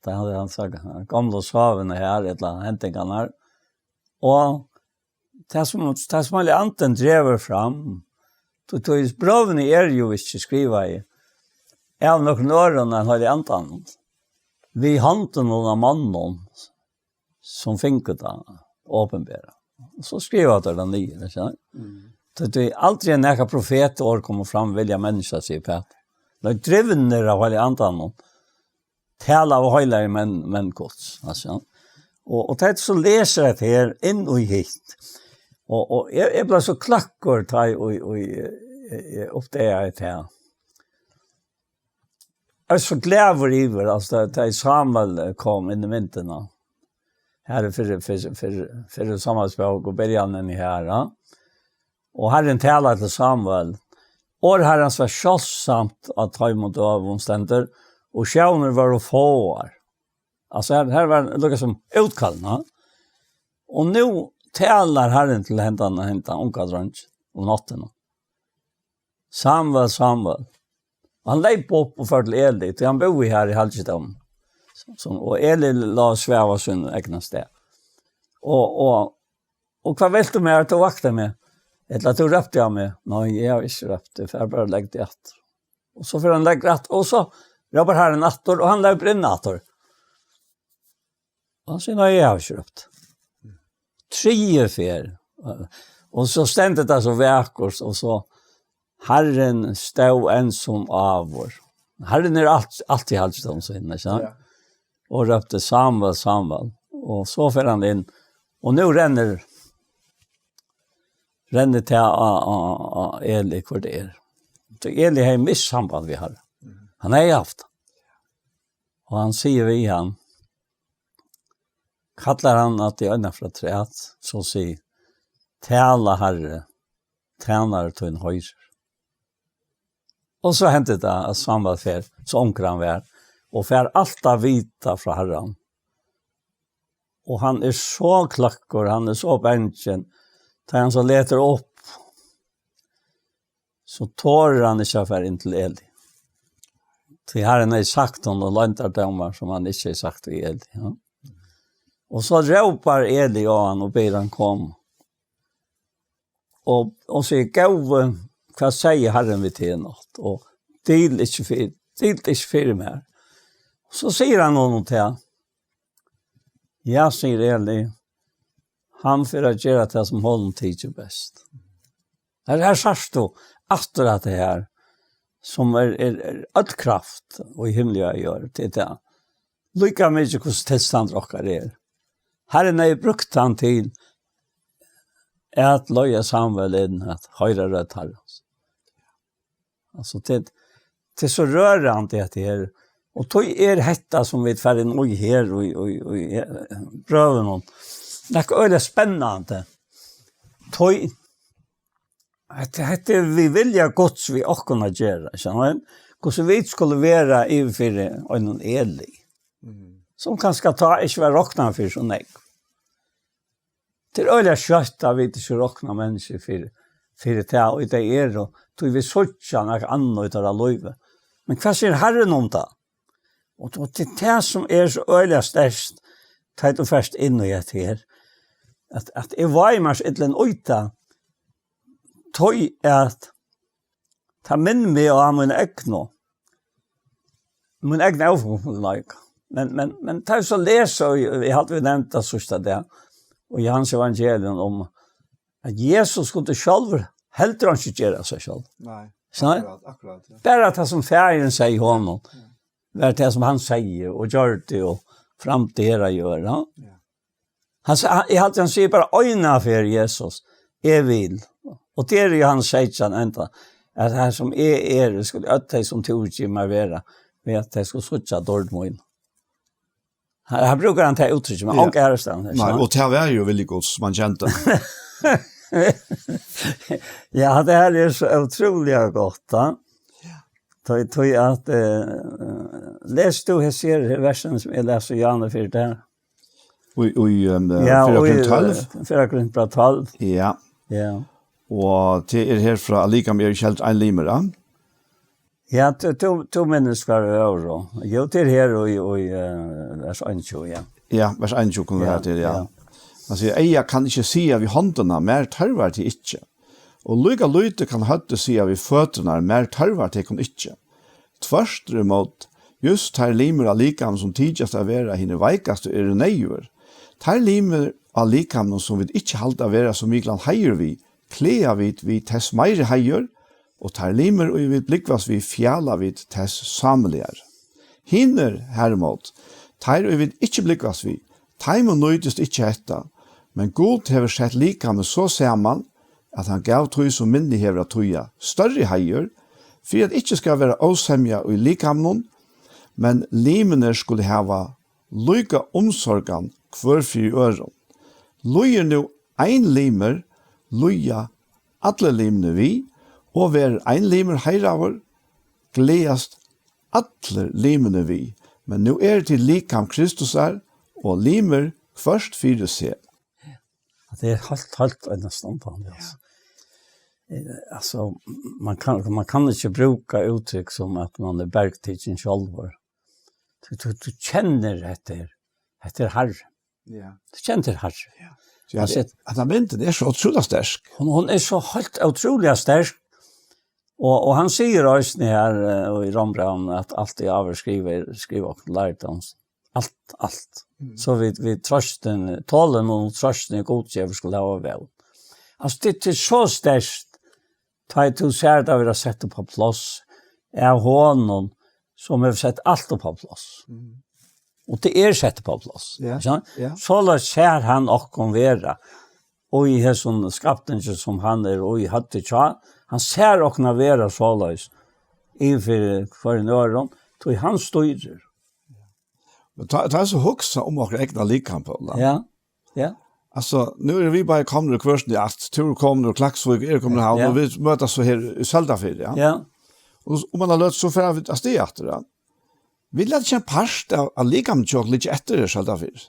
Tað er hann, hann sær gamla søguna her, ella hendingarnar. Og tað sum, tað sum Heilagi Andin dregur fram, tí, tí brøvini eru jú ikki skrivaði av nøkrum øðrum enn Heilaga Andanum, við hondunum á monnum, sum fingu tað opinbera. Og so skriva teir tað niður, ikki sant? Mm. Tí, tí aldri er nakað profetorð komið fram vilja menniskja, sigur Pætur. Nei, drivnir av Heilaga Andanum, tala av heilagir menn, menn Guds, altso. Og, og tá eg so lesi hetta her inn í hitt, og, og eg, eg bleiv so kløkkur, tá eg, og, og, eg, eg uppdagaði hetta her. Eg er so glaður yvir, altso, tá, tá Samuel, eh, kom inn í myndina. Her er fyrr, fyrr, fyrr, fyrr Samuels bók og byrjanin her, ja. Og Harrin talar til Samuel: Orð Harrans var sjáldsamt á teimum døgum, stendur, og sjónir vóru fáar. Altso, her, her var líka sum útkallað, ja. Og nú talar Harrin til hendan, hendan unga drongin um náttina. Samuel, Samuel. Og hann leyp upp og fór til Eli, tí hann búði her í halgidóminum. Sum, og Eli lá og svav á sín egna stað. Og, og, og hvat vilt tú mær, at tú vakti meg? Ella at tú rópti á meg? Nei, eg havi ikki rópt, eg fari bara og legg teg aftur. Og so fer hann og leggur aftur, og so rópar Harrin aftur, og hann leypur inn aftur. Og hann sigur, nei, eg havi ikki rópt. Triðju ferð. Og so stendur tað so vakurt, og so Harrin stóð enn sum áður. Harrin er alt, altíð haldið um seg, ikki sant? Ja. Og rópti, Samuel, Samuel. Og so fer hann inn, og nú rennur, rennur tað á, á, á Eli, hvør tað er. So Eli hevði mist samband við Harran. Hann hevði havt. Og hann sigur við hann, kallar hann at tað er ein frá træt, so sigur, tala, Harri, tænari tín hoyrir. Og so hendi tað, at Samuel fer, so ungur hann var, og fær alt at vita frá Harranum. Og hann er so kløkkur, hann er so bangin, tá hann so letur upp, so torir hann ikki at fara inn til Eli. Tí Harrin hevði sagt honum loyndardómar, sum hann ikki hevði sagt við Eli. Ja. Og so rópar Eli á hann og biður hann koma. Og, og sigur, Góði, hvat segði Harrin við teg í nátt? Og dil ikki fyri, dil ikki fyri mær. So sigur hann honum tað. Ja, sigur Eli, hann fer at gera tað, sum honum tykir best. Her, her sært tú aftur at tað her, sum er, er, er øll kraft og í himli og á jørð, til tað. Líka mikið hvussu tilstandur okkara er. Harrin hevði brúkt hann til at leiða Samuel inn, at hoyra rødd Harrans. Altso, tað, tað er so rørandi, at tað er, og tí er hetta, sum vit fara inn í her, og, og, og, og, brøvunum, nakað øgiliga spennandi. Tí, hetta, hetta er við vilja Guds við okkum at gera, skilur tú? Hvussu vit skulu vera yvir fyri einum Eli, sum kanska tá ikki var roknað fyri so nógv. Tað er øgiliga skjótt, at vit ikki rokna menniskju fyri, fyri tað, og tey eru, tí vit síggja nakað annað í teirra lívi. Men hvat sigur Harrin um tað? Og, og tað er tað, sum er so øgiliga sterkt, tá tú fert inn í hetta her, at, at eg vái mær so illa inn í tað, tí at tað minnir meg á mín egnu, mín egna ófullkomleika. Men, men, men tá eg so lesi, og eg, eg haldi, vit nevndu tað síðsta dag, og Jóhannes evangelium, um at Jesus skuldi sjálvur heldur ikki gera seg sjálv. Nei, Nei. Akkurát, akkurát, ja. Bara tað, sum Faðirin segði honum, var tað, sum hann segði og gjørdi og framdi her á jørð, ja. Ja. Hann sa-, hann, eg haldi, hann sigur bara eina ferð, Jesus, eg vil. Og tað er Jóhannes seytjan enda, at har sum eg eri, skulu øll tey, sum tú gevur mær, vera, við at tey skulu síggja dýrd mín. Her, her brúkar hann tað úttrykki, men Ja. onga aðrastaðni, Nei, sant? Og tað var jo vilji Guds, man kjente. Ja, tað her er so ótrúliga gott, da. Ja. Tøy, tøy at, eh, les tú her, ser her versen, sum eg les í Johannes fire der? Í, í, um, eh, Ja, fyrra og í, Korint tólv. eh, fyrra Korint tólv. Ja. Ja. Og tað er her frá, at líkamið er ikki heldur ein limur, ja? Ja, tú, tú, tú minnist hvar eg var, og jú, tað er her í, í, eh, vers einogtjúgu, ja. Ja, vers einogtjúgu kunnu vit Ja, hava til, ja. ja. Hann sigur, eygað kann ikki siga við hondina, mær tørvar teg ikki. Og líka lítið kann høvdið siga við føturnar, mær tørvar tykkum ikki. Tvørturímóti, júst teir limir á likamið, sum tykjast at vera hinir veikastu, eru neyðugir. Teir limir á likamið, sum vit ikki halda vera so miklan heiður við, klæða vit við tess meiri heiður, og teir limir, ið vit blúgvast við, fjala vit tess sámiligar. Hinir, harumóti, teir, ið vit ikki blúgvast við, teimum nýtist ikki hetta, men Gud hevur sett likamið so saman, at hann gav tí, sum minni hevur at týða, størri heiður, fyri at ikki skal vera ósemja í likamnum, men limirnir skulu hava líka umsorgan hvør fyri øðrum. Líður nú ein limur, líða allir limirnir við, og verður ein limur heiðraður, gleðast allir limirnir við. Men nú eru tit likam Kristusar, og limir hvørt fyri seg. Det er helt, helt næsten på det, altså. Eh, altså, man kan, man kan ikke bruke uttrykk som at man er bergtikken sjálvur. Du, du, du kjenner etter, etter Herren. Ja. Du kjenner til Herren. Ja. Ja, han sier, at den mynden er så utrolig sterk. Hon, hon er så helt utrolig sterk. Og, og han sier også her, eh, og i Rombrevn, at alt det av skriver, skriver og lært om. Alt, alt. Mm. Så vi, vi trøsten, tålen og trøsten i Gud, jeg skulle ha vært. Altså, det, det er så sterkt. Ta i to ser det vi har sett på plass. Er hånden, som har sett alt på plass. Mm. Og det er sett på plass. Ja, ja. Så da ser han okkom vera. Og i her sånn skapning som han er, og i hadde tja, han ser okkom vera så løs. I for, for en øron, så han styrer. Men ta, ta så hugsa om akkurat egna likam på, da. Ja, ja. Altså, nå er vi bare kommet i kursen i at, til vi kommer og Klaksvik, er kommet her, ja, og vi møtes så her i Søltafjord, ja. Ja. Og om man har løtt, så får vi av sted etter, ja. Vi lærte ikke en part av, av likam til å ligge etter i Søltafjord.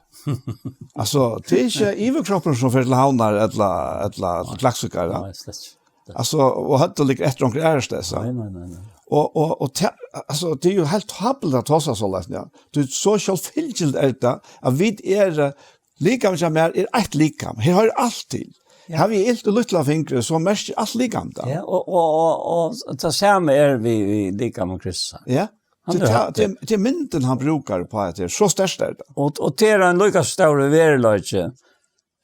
Altså, det er ikke iverkroppen som fører til Havnar, eller, eller til Klaksvik, ja. Nei, slett ikke. Altså, og hadde ligget etter omkring er det, så. Nei, nei, nei, nei. Og, og, og te, altså, det er jo helt håpløst at ta seg så løst, ja. Det er så selvfylgjent er det, at vi er, eh, likam som er, er et likam. Her har alt til. Ja. Har vi ilt og luttla fingre, så mest alt likam da. Ja, og, og, og, og det samme er vi, vi likam og kryssa. Ja. Han det, har det, det, det er mynden han bruker på at det er så størst er det. Og, og det er en lykke større verleitje,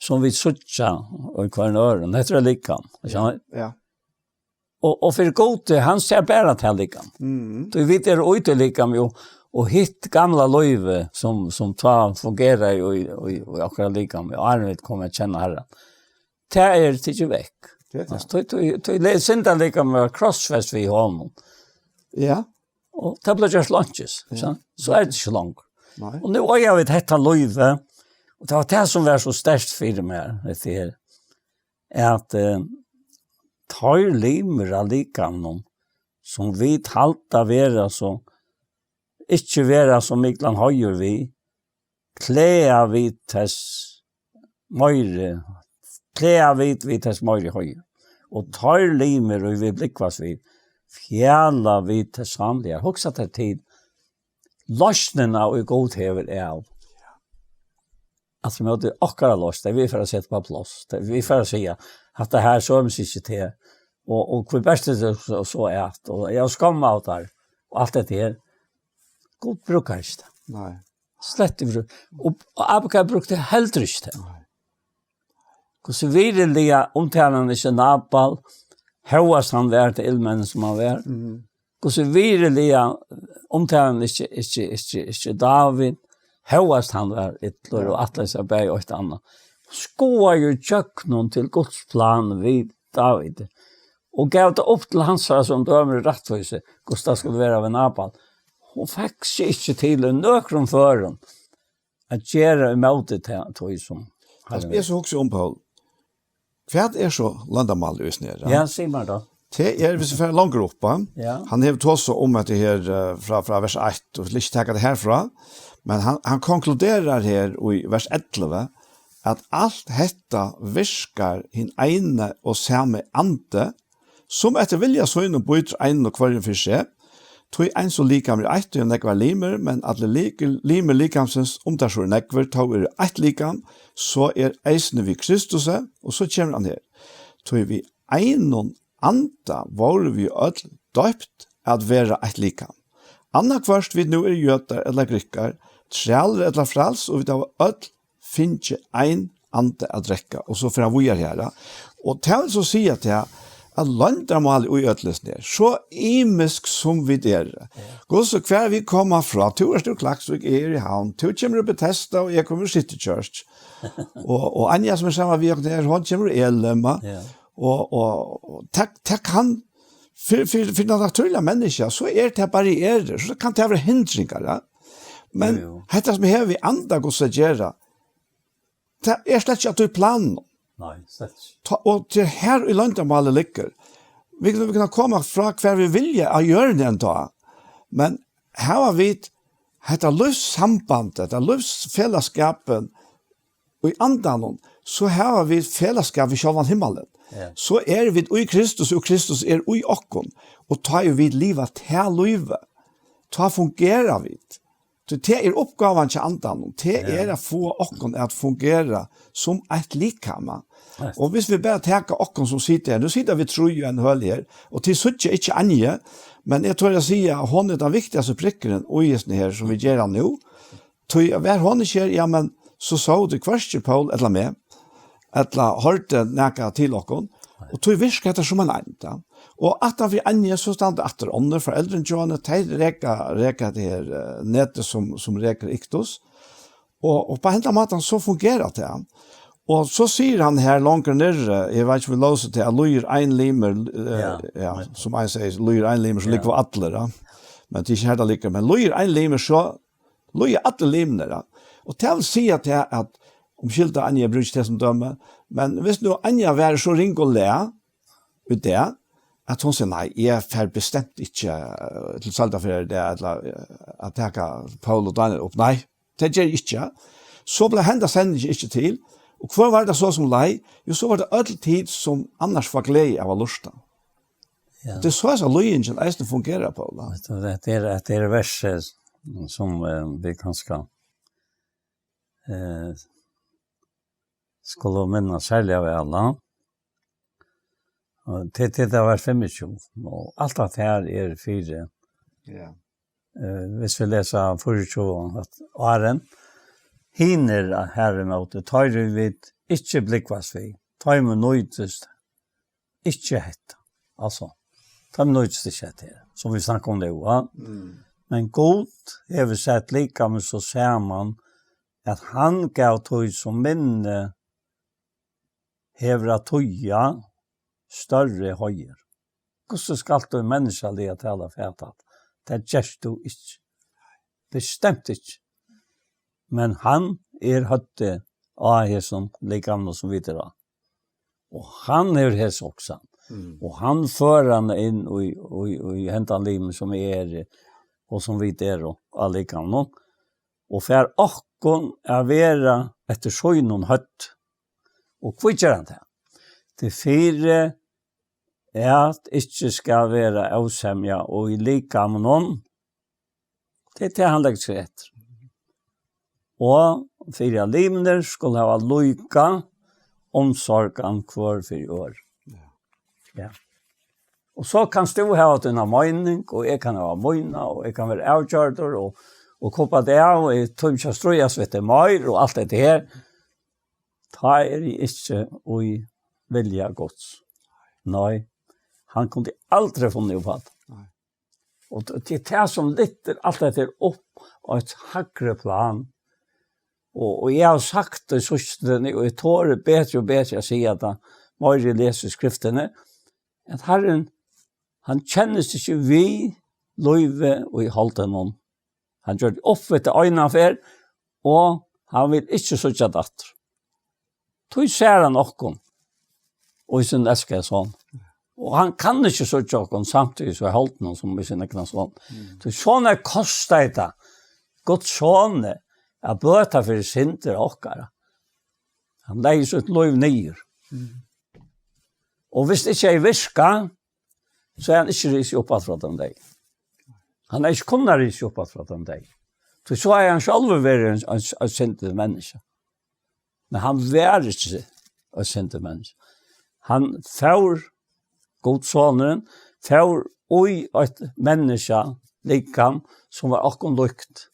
som vi søtja og hver nøren. Det er likam. Ikke sant? Ja. Og, og for Gud, han ser bare til likam. Mm. Du vet, det er ute likam jo, og hitt gamla løyve, som, som ta fungerer jo i, i, i akkurat likam, og er vi kommer kjenne Herren. Det er det ikke vekk. Det er det. Altså, du, du, du, du, synd er likam med krossfest vi har nå. Ja. Og det blir just lunches, ja, så, så er det ikke langt. Nei. Og nå er jeg vidt hette løyve, og det var det som var så størst for meg, vet du her, er at, eh, tar limer av likam nå, som vi halda vera så, ikke vera som Miklan høyer vi, klæða vit tess meiri, klæða vit við tess meiri høy. Og teir limir, og vit blúgvast við, fjala vit tess vanliga. Hugsa tær til loysnina, og Gud hevur av. At vit møta okkara loysn, tað er vit fara at seta á pláss. Tað er vit fara at siga, at tað her so er ikki til. Og, og hví best er tað so, so er at, og eg havi skamm av tær, og alt dette her. Gud brúkar ikki tað. Nei. Slett ikki. Og, og Abigail brúkti heldur ikki tað. Nei. Hvussu virðiliga umtalar hann ikki Nabal, hóast hann var tað illmenni sum hann var. Mhm. Hvussu virðiliga umtalar hann ikki, ikki, ikki, ikki David, hóast hann var illur og ætlaði sær bæði eitt og annað. Skoðaði jú gjøgnum til Guds plan við David. Og gav tað upp til hansara sum dømir rættvísi, hvussu tað skuldi vera við Nabal. Hon fekk seg ikki til í nøkrum førum at gera ímóti tað, tí sum Altso, eg so hugsi um, Poul. Hvat er so loyndarmálið í hesum her, ja? Ja, sig meg tað. Tað er, viss vit fara longur upp, ja, hann hevur tosað um hetta her, eh, frá, frá vers eitt, og vit skulu ikki taka tað herfrá, men hann, hann konkluderar her í vers ellivu, at alt hetta virkar hin eini og sami andi, sum eftir vilja sínum býtir einum og hvørjum fyri seg, tí eins og likam er eitt, og hevur nógvar limir, men allir likir, limir likamsins, um teir so eru nógvir, tó eru eitt likam, so er eisini við Kristusi, og so kemur hann her. Tí við einum anda vóru vit øll døypt at vera eitt likam. Annaðhvørt vit nú eru jødar ella grikkar, trælir ella fræls, og vit hava øll fingið ein anda at drekka, og so fer hann víðari her, ja. Og tað vil so siga tað, at loyndarmálið í øllum hesum her, so ymisk sum vit eru. Ja. Hvussu, hvar vit koma frá, tú ert úr Klaksvík, eg eri í Havn, tú kemur úr Betesda, og eg komi úr City Church. Og, og Anja, sum er saman við okkum her, hon kemur úr Elim, ja. Og, og, og tað, tað kann, fyri, fyri, fyri nakað natúrligt menniskja, so er tað barrierur, so kann tað vera hindringar, ja. Men jú, jú, hetta sum hevur við anda Guds at gera, tað er slett ikki á tí planum. Nei, slett ikki. Ta, og tað er her í loyndarmálið liggur. Vit, vit kunnu koma frá hvar vit vilja á jørðini enntá. Men hava vit hetta lívssambandið, hetta lívsfelagsskapin í andanum, so hava vit felagsskap við sjálvan himmalin. Ja. So eru vit í Kristus, og Kristus er í okkum. Og tá ið vit liva tað lívið, tá fungera vit. So tað er uppgávan hjá andanum. Tað Ja. er at fáa okkum at fungera sum eitt likama. Ja. Og hvis vit bara taka okkum sum sita her, nú sita vit trý í ein høli her, og tit síggja ikki Anju, men eg tori at siga at hon er tann viktigasti prikkurin í hesum her, sum vit gera nú. Tí at var hon ikki her, ja, men so sóu tit hvørki Poul ella meg, ella hoyrdu nakað til okkum, og tí virkar hetta sum ein eind, ja. Og aftan fyri Anju, so standa aftur onnur, foreldrini hjá henni, tey reka, reka hetta her, eh, netið sum, sum rekur Iktus. Og, og á hendan mátan, so fungerar tað. Og so sigur hann her longur niðri, eg veit ikki, um vit lósu tað, at lýðir ein limur, eh, Ja, ja, men sum ein sigur, lýðir ein limur, so Ja. liggur allir, ja. Men tað er ikki her, tað liggur, men lýðir ein limur, so lýða allir limirnir, ja. Og tað vil siga tað at, umskylda, Anju, eg brúki tað sum dømi, men hvis nú Anja var so ring og læ í dag, at hon sigur, nei, eg fer bestemt ikki, eh, til Søldarfjarðar í dag, ella, eh, at taka Poul og Daniel upp, nei, tað ger eg ikki, ja. So bleiv henda sendingin ikki til, og hvør var tað so sum leið? Jo, so var tað øll tit sum annars fáa gleði av at lurta. Ja. Og tað er so, at lýðingin eisini fungerar, Poul, ja. Hetta er, hetta er vers, eh, sum, eh, vit kanska, eh, skulu minnast serliga væl, ja. Og til, til tað vers fimmogtjúgu. Og alt at her er fyri. Ja. Eh, hvis vit lesa fýraogtjúgu, at áðrenn hinir her ímóti, teir vit ikki blúgvast við, teimum nýtist ikki hetta. Altso, teimum nýtist ikki hetta her, sum vit snakka um nú, ja. Mm. Men Gud hevur sett likamið so saman, at hann gav tí, sum minni hevur at týða, størri heiður. Hvussu skalt tú í menniskjaliga tala fata? Tað gert tú ikki. Bestemt ikki. Men hann er høvdið á hesum likamum, sum vit eru á. Og hann hevur hesa hugsan. Mm. Og hann førir hana inn í, í, í hendan limin, sum eg eri, og sum vit eru á likamum. Og fær okkum at vera eftir sínum høvdi. Og hví ger hann tað? Tað er fyri at ikki skal vera ósemja og í likamum. Tað er tað, hann leggur seg eftir. Og fyri at limir skulu hava líka umsorgan hvør fyri øðrum. Ja. Ja. Og so kanst tú hava tína meining, og eg kann hava mína, og eg kann vera avgjørdur, og, og kuppa teg av, og eg tími ikki at stríðast við teg meir, og alt hetta her. Tá eri eg ikki í vilja Guds. Nei, hann kundi aldri funnið upp á tað. Nei. Og t-, tað er tað sum lyftir alt hetta her upp á eitt hægri plan. Og, og eg havi sagt tað í síðstuni, og eg tori betri og betri at siga tað, meira eg lesi í skriftini, at Harrin, hann kennist ikki við lívið í holdinum. Hann gjørdi upp við tað eina ferð, og hann vil ikki síggja tað aftur. Tí sær hann okkum í sín elskaða son. Og hann kann ikki síggja okkum samtíðis í holdinum sum í sín egna son. Mm. Tí soleiðis kostar tað Guds soni at bøta fyri syndir okkara. Hann legði sítt lív niður. Mm. Og hvis tað ikki hevði virkað, so hevði hann ikki risið upp aftur frá teimum deyðu. Hann hevði ikki kunnað risið upp aftur frá teimum deyðu. Tí so hevði hann sjálvur verið ein, ein, ein syndigt menniskja. Men hann var ikki eitt syndigt menniskja. Hann fór, Guds sonurin, fór í eitt menniskja, likam, sum var okkum líkt.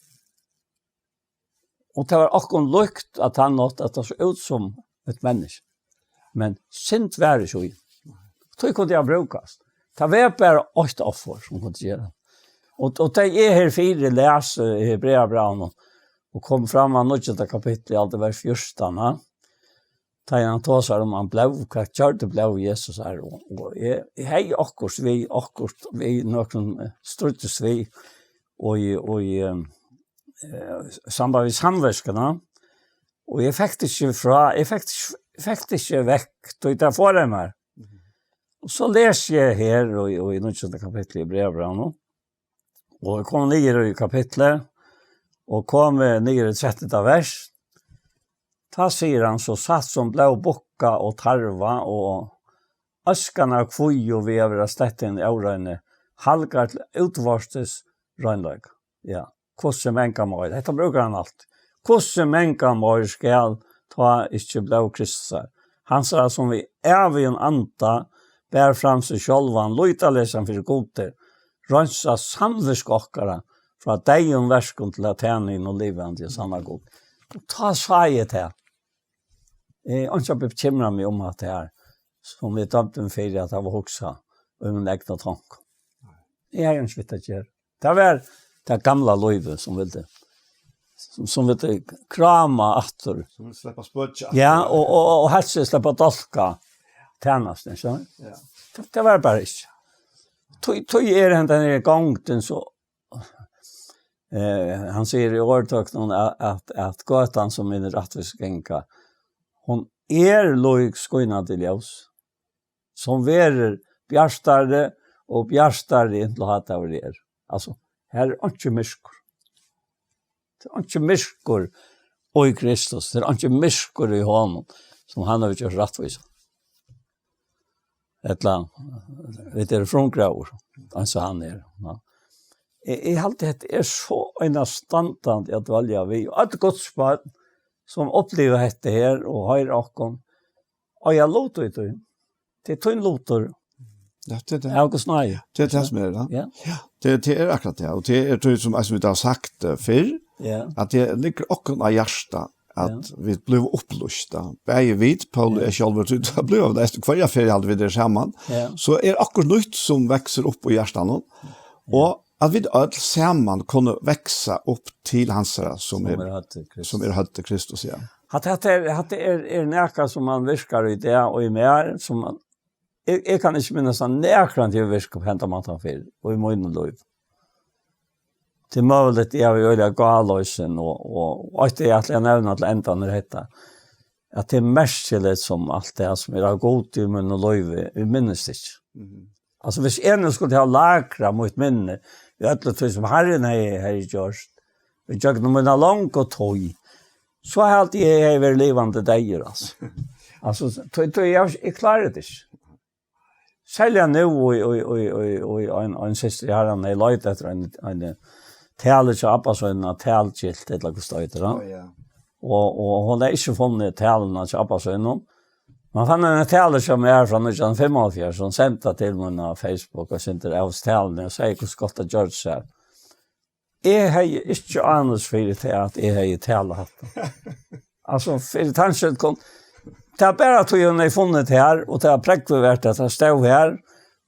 Og tað var okkum líkt, at hann átti at sá út sum eitt menniskja. Men synd var ikki í. Tí kundi hann brúkast. Tað var bara eitt offur, sum kundi gera. Og, og tá eg her fyri les, eh, Hebreabrævinum, og kom fram á níggjunda kapitli, alt vers fjúrtan, ha? Tá hann tosar um hann blóð, hvat gjørdi blóð Jesus her? Og, og eg, eg hevði okkurt við, okkurt við, nøkrum, eh, stríddist við, og í, og í, eh, eh, samband við samvitskuna, og eg fekk tað ikki frá, eg fekk, fekk tað ikki vekk, tí tað forðaði mær. Mhm. Og so lesi eg her, og í, og í níggjunda kapitli í Hebreabrævinum, og eg kom niður í kapitlið, og kom, eh, niður í trettanda vers, Tá sigur hann: "So satt sum blóð bukka og tarva og øskan av kvígu við at vera stett inn í óreini, halgar til útvortis reinleika." Ja, hvussu mangan meir. Hetta brúkar hann altíð. "Hvussu mangan meir skal tá ikki blóð Kristusar, hansara, sum við ævigum anda ber fram seg sjálvan lýtalesan fyri Gudi, reinsa samvitsku okkara frá deyðum verkum til at tæna hinum livandi og sanna Gud." Og tá sá eg tað. Eg havi ikki bekymrað meg um at tað her, sum eg dømdi meg fyri at hava hugsað um mín egna tanka. Eg havi ikki vit at gera. Tað var tað gamla lívið, sum vildi, sum, sum vildi kráma aftur. Sum vildi sleppa spøkja aftur. Ja, og, og, og helst sleppa dálka tænastuni, so. Ja. Tað, tað var bara ikki. Tí, tí er hendan her gongdin so, eh, hann sigur í orðtøkunum at, at, at gøtan sum hinir rættvísu ganga, hon er lík skínandi ljós, sum verður bjartari og bjartari, inntil hádagur er. Altso, her er einki myrkur. Tað er einki myrkur í Kristus. Tað er einki myrkur í honum, sum hann hevur gjørt rættvísan. Ella, vit eru frumgróður, eins og hann er. Ja. Eg, eg haldi, hetta er so einastandandi at dvelja við. Og øll Guds børn, sum uppliva hetta her og hoyra okkum, og eg luti í tí. Tað er tín lutur. Ja, tað er tað. Av Guds náði. Tað er tað sum er, ja. Ja. Ja, tað, tað er akkurát tað. Og tað er tað sum, sum vit hava sagt, eh, fyrr, ja, at tað liggur okkum á hjarta at, ja, vit bliva upplýst, ja. Bæði vit, Paul og, ja, eg sjálvur, tí tað bliva vit eisini hvørja ferð, haldi vit er saman. Ja. So er okkurt nýtt sum veksur upp í hjartanum. Ja. Og at vit øll saman kunnu veksa upp til hansara, sum, sum er, er høvdið Kristus. Sum er høvdið Kristus, ja. At hetta er, hetta er, er nakað sum man virkar í dag og í mær, sum man, eg, eg kann ikki minnast at nakran hevur virkað upp á hendan mátan fyrr, og í mínum lív. Tað er møguligt, eg havi øgiliga gáloysin, og, og, og eitt eg ætli at nevna til endan er hetta, at tað er merkiligt sum alt tað sum er av Gudi í mínum lívi, eg minnist ikki. Mhm. Altso, hvis eg nú skuldi hava lagrað mítt minni í øllum tí sum Harrin hevði, hevði gjørt, í gjøgnum mína longu tíð, so haldi eg, eg hevði verið livandi deyður, altso. Altso, tí, tí eg, eg klári tað ikki. Serliga nú, í, í, í, í, í ein, ein systir í Harranum hevði leitað eftir ein, ein talu hjá abba sínum, talgilt, ella hvussu tað eitur, ja. Ó, ja. Og, og hon hevði ikki funnið taluna hjá abba sínum. Man fann eina talu hjá mær frá nítjan hundrað og fimmoghálvfjerðs, hon sendi tað til mín á Facebook, og sendi av taluni og segði hvussu gott tað gjørdi seg. Eg hevði ikki ánilsi fyri tað, at eg hevði talað hatta. Altso, fyri tann skyld kom, tað er bara tí hon hevði funnið tað her, og tað er prógvið vert, at tað stóð her,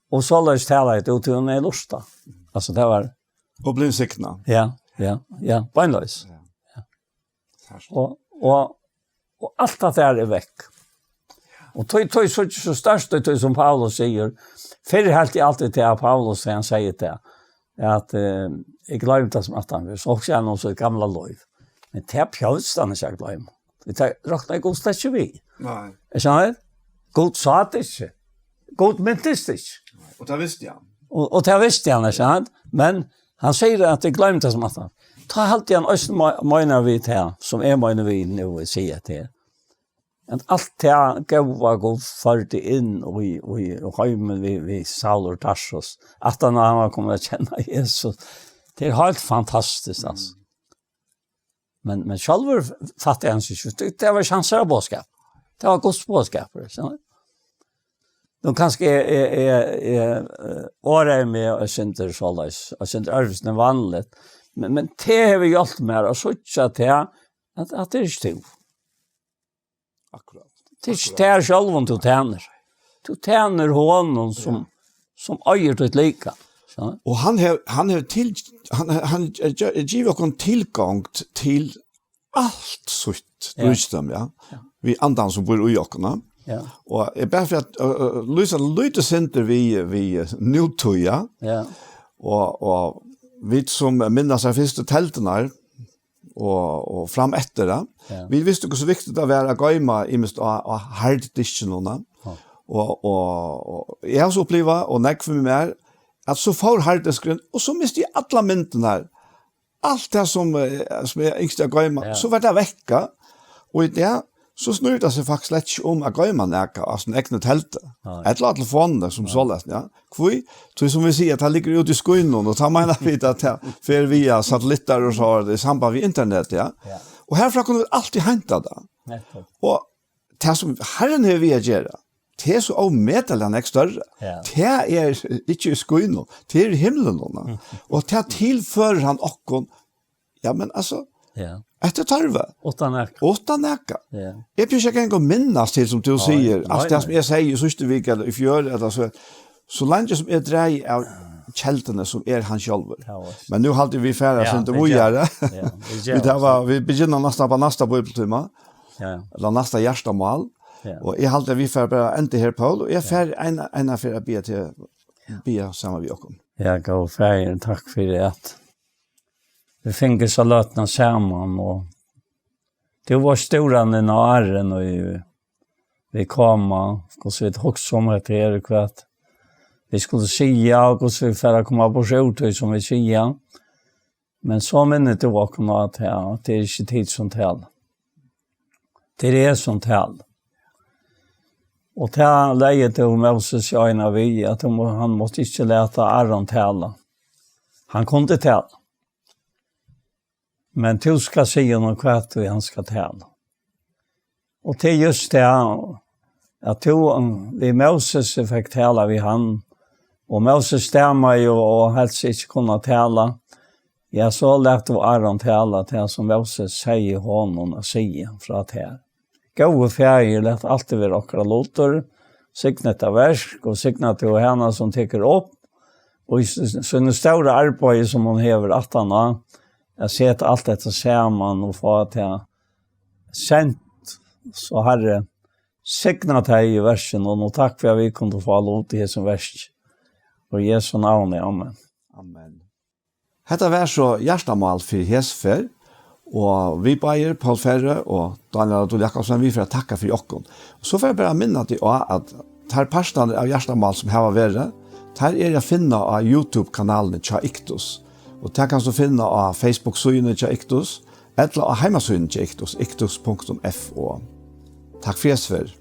og soleiðis talaði eg út, tí hon hevði lurtað. Altso, tað var... Og blivið signað. Ja, ja, ja, beinleiðis. Ja. Ja. Sært. Og, og, og alt tað har er vekk. Og tøy, tøy, so, so størst, tøy, sum Paulus sigur, fyrr helt eg altíð til at Paulus, hann sigur tað, at, eh, eg gloymdi tað sum aftan var, so hugsaði hann um sítt gamla lív. Men tað behøvdi hann ikki at gloyma. Tað roknaði Gud slett ikki við. Nei. Er sant? Gud sá tað ikki. Gud mintist ikki. Og tað visti hann. Og, og tað visti hann, er sant? Men hann sigur at eg gloymdi tað sum aftan. Tá haldi hann eisini me-, meinar við tað, sum eg meini við nú, eg sigi at tað er. At alt tað góða Gud førdi inn í, í, í heimin við, við Saul úr Tarsus, at hann, hann var komin at kenna Jesus. Tað er heilt fantastiskt, altso. Mm. Men, men sjálvur f-, fatti hann seg ikki. Tað, tað var ikki hansara boðskapur. Tað var Guds boðskapur, skilur tú? Nú kanska eg, eg, eg, eg, eh, orðaði meg eitt sindur soleiðis, eitt sindur øðrvísi enn vanligt. Men, men tað hevur hjálpt mær at síggja tað, at, at tað er ikki tú. Akkurát. Tað er ikki tær sjálvum tú tænir. Tú tænir honum sum, ja, sum eigur títt líka. Skilur tú? Og hann hevur, hann hevur til, hann, hann er gi-, givið okkum tilgongd til alt sítt, ja, ríkdóm, ja. Ja. Við andan sum býr í okkum, ja. Ja. Og eg bara fyri at, ø, ø, lýsa lítið sindur við, við nútíð, ja. Ja. Og, og vit sum minnast tær fyrstu teldurnar, og, og fram eftir, ja. Ja. Vit vistu hvussu viktigt tað var at goyma ymiskt á, á harddiskinum, ja. Ja. Og, og, og eg havi so upplivað, og nógv við mær, at so fór harddiskurin, og so misti eg allar myndirnar. Alt tað sum, eh, sum eg ynskti at goyma, ja, so var tað vekka. Og í dag, so snýr tað seg faktiskt slett ikki um at goyma nakað á síni egnu teldu. Nei. Ella á telefonini, sum soleiðis, ja. Hví? Tí sum vit siga, tað liggur úti í skýnum, og tað meina vit at tað fer via satellittar og so er tað í samband við internet, ja. Ja. Og herfrá kunnu vit altíð heinta tað. Nettupp. Og tað sum Harrin hevur við at gera, tað er so ómetaliga nógv størri. Ja. Tað er ikki í skýnum, tað er í himlunum. Mm. Og tað tilførir hann okkum, ja, men altso, ja, eftir tørvi. Uttan nakað. Uttan nakað. Ja. Eg byrji ikki at ganga og minnast til, sum tú sigur, nei, alt tað sum eg sigi í síðstu viku, ella í fjør, ella so, so leingi sum eg dragi av kelduni, sum er hann sjálvur. Ja, veist. Men nú haldi vit fara ja, sindur víðari. Ja, vit gera vit hava, vit byrja næstan á næsta bíbliutíma. Ja. Ella næsta hjartamál. Ja. Og eg haldi, at vit fara bara enda her, Paul, og eg fari eina, eina ferð at biðja til, biðja saman við okkum. Ja, góði Faðir, takk fyri at vit fingu so løtuna saman, og tú veitst stúran inn á áðrenn, og vit koma, hvussu vit hugsa um hetta her, og hvat vit skulu siga, og hvussu vit fara at koma burtur úr tí sum vit siga. Men so minnir tú okkum á tað, at tað er ikki tit sum tala. Tað er eg sum tala. Og tað legði tú Moses í eina við, at tú, hann mátti ikki lata Aron tala. Hann kundi tala. Men tú skal siga honum hvat ið hann skal tala. Og tað er júst tað, at tú, um, við Moses fekk tala við hann, og Moses stamaði og, og helt seg ikki kunna tala, ja, so læt tú Aron tala tað sum Moses segði honum at siga frá tær. Góði Faðir, lat alt vera okkara lutur, signa hetta verk, og signa tú hana sum tekur upp, og í s-, síni stóra arbeiði sum hon hevur aftaná, at seta alt hetta saman og fáa tað sent. So Harri, signa tey í verkinum, og takk fyri at vit kundu fáa lut í hesum verki. Og í Jesu navni, amen. Amen. Hetta var so hjartamál fyri hesa ferð, og vit báðir, Paul Ferre og Daniel Adol Jakobsen, vit fara at takka fyri okkum. Og so fari eg bara at minna teg á, at teir partarnir av hjartamál sum hava verið, teir eru at finna á YouTube-kanalini hjá Iktus. Og tað kanst tú finna á Facebook-síðuni hjá Iktus, ella á heimasíðuni hjá Iktus, iktus punktum f o. Takk fyri hesa ferð.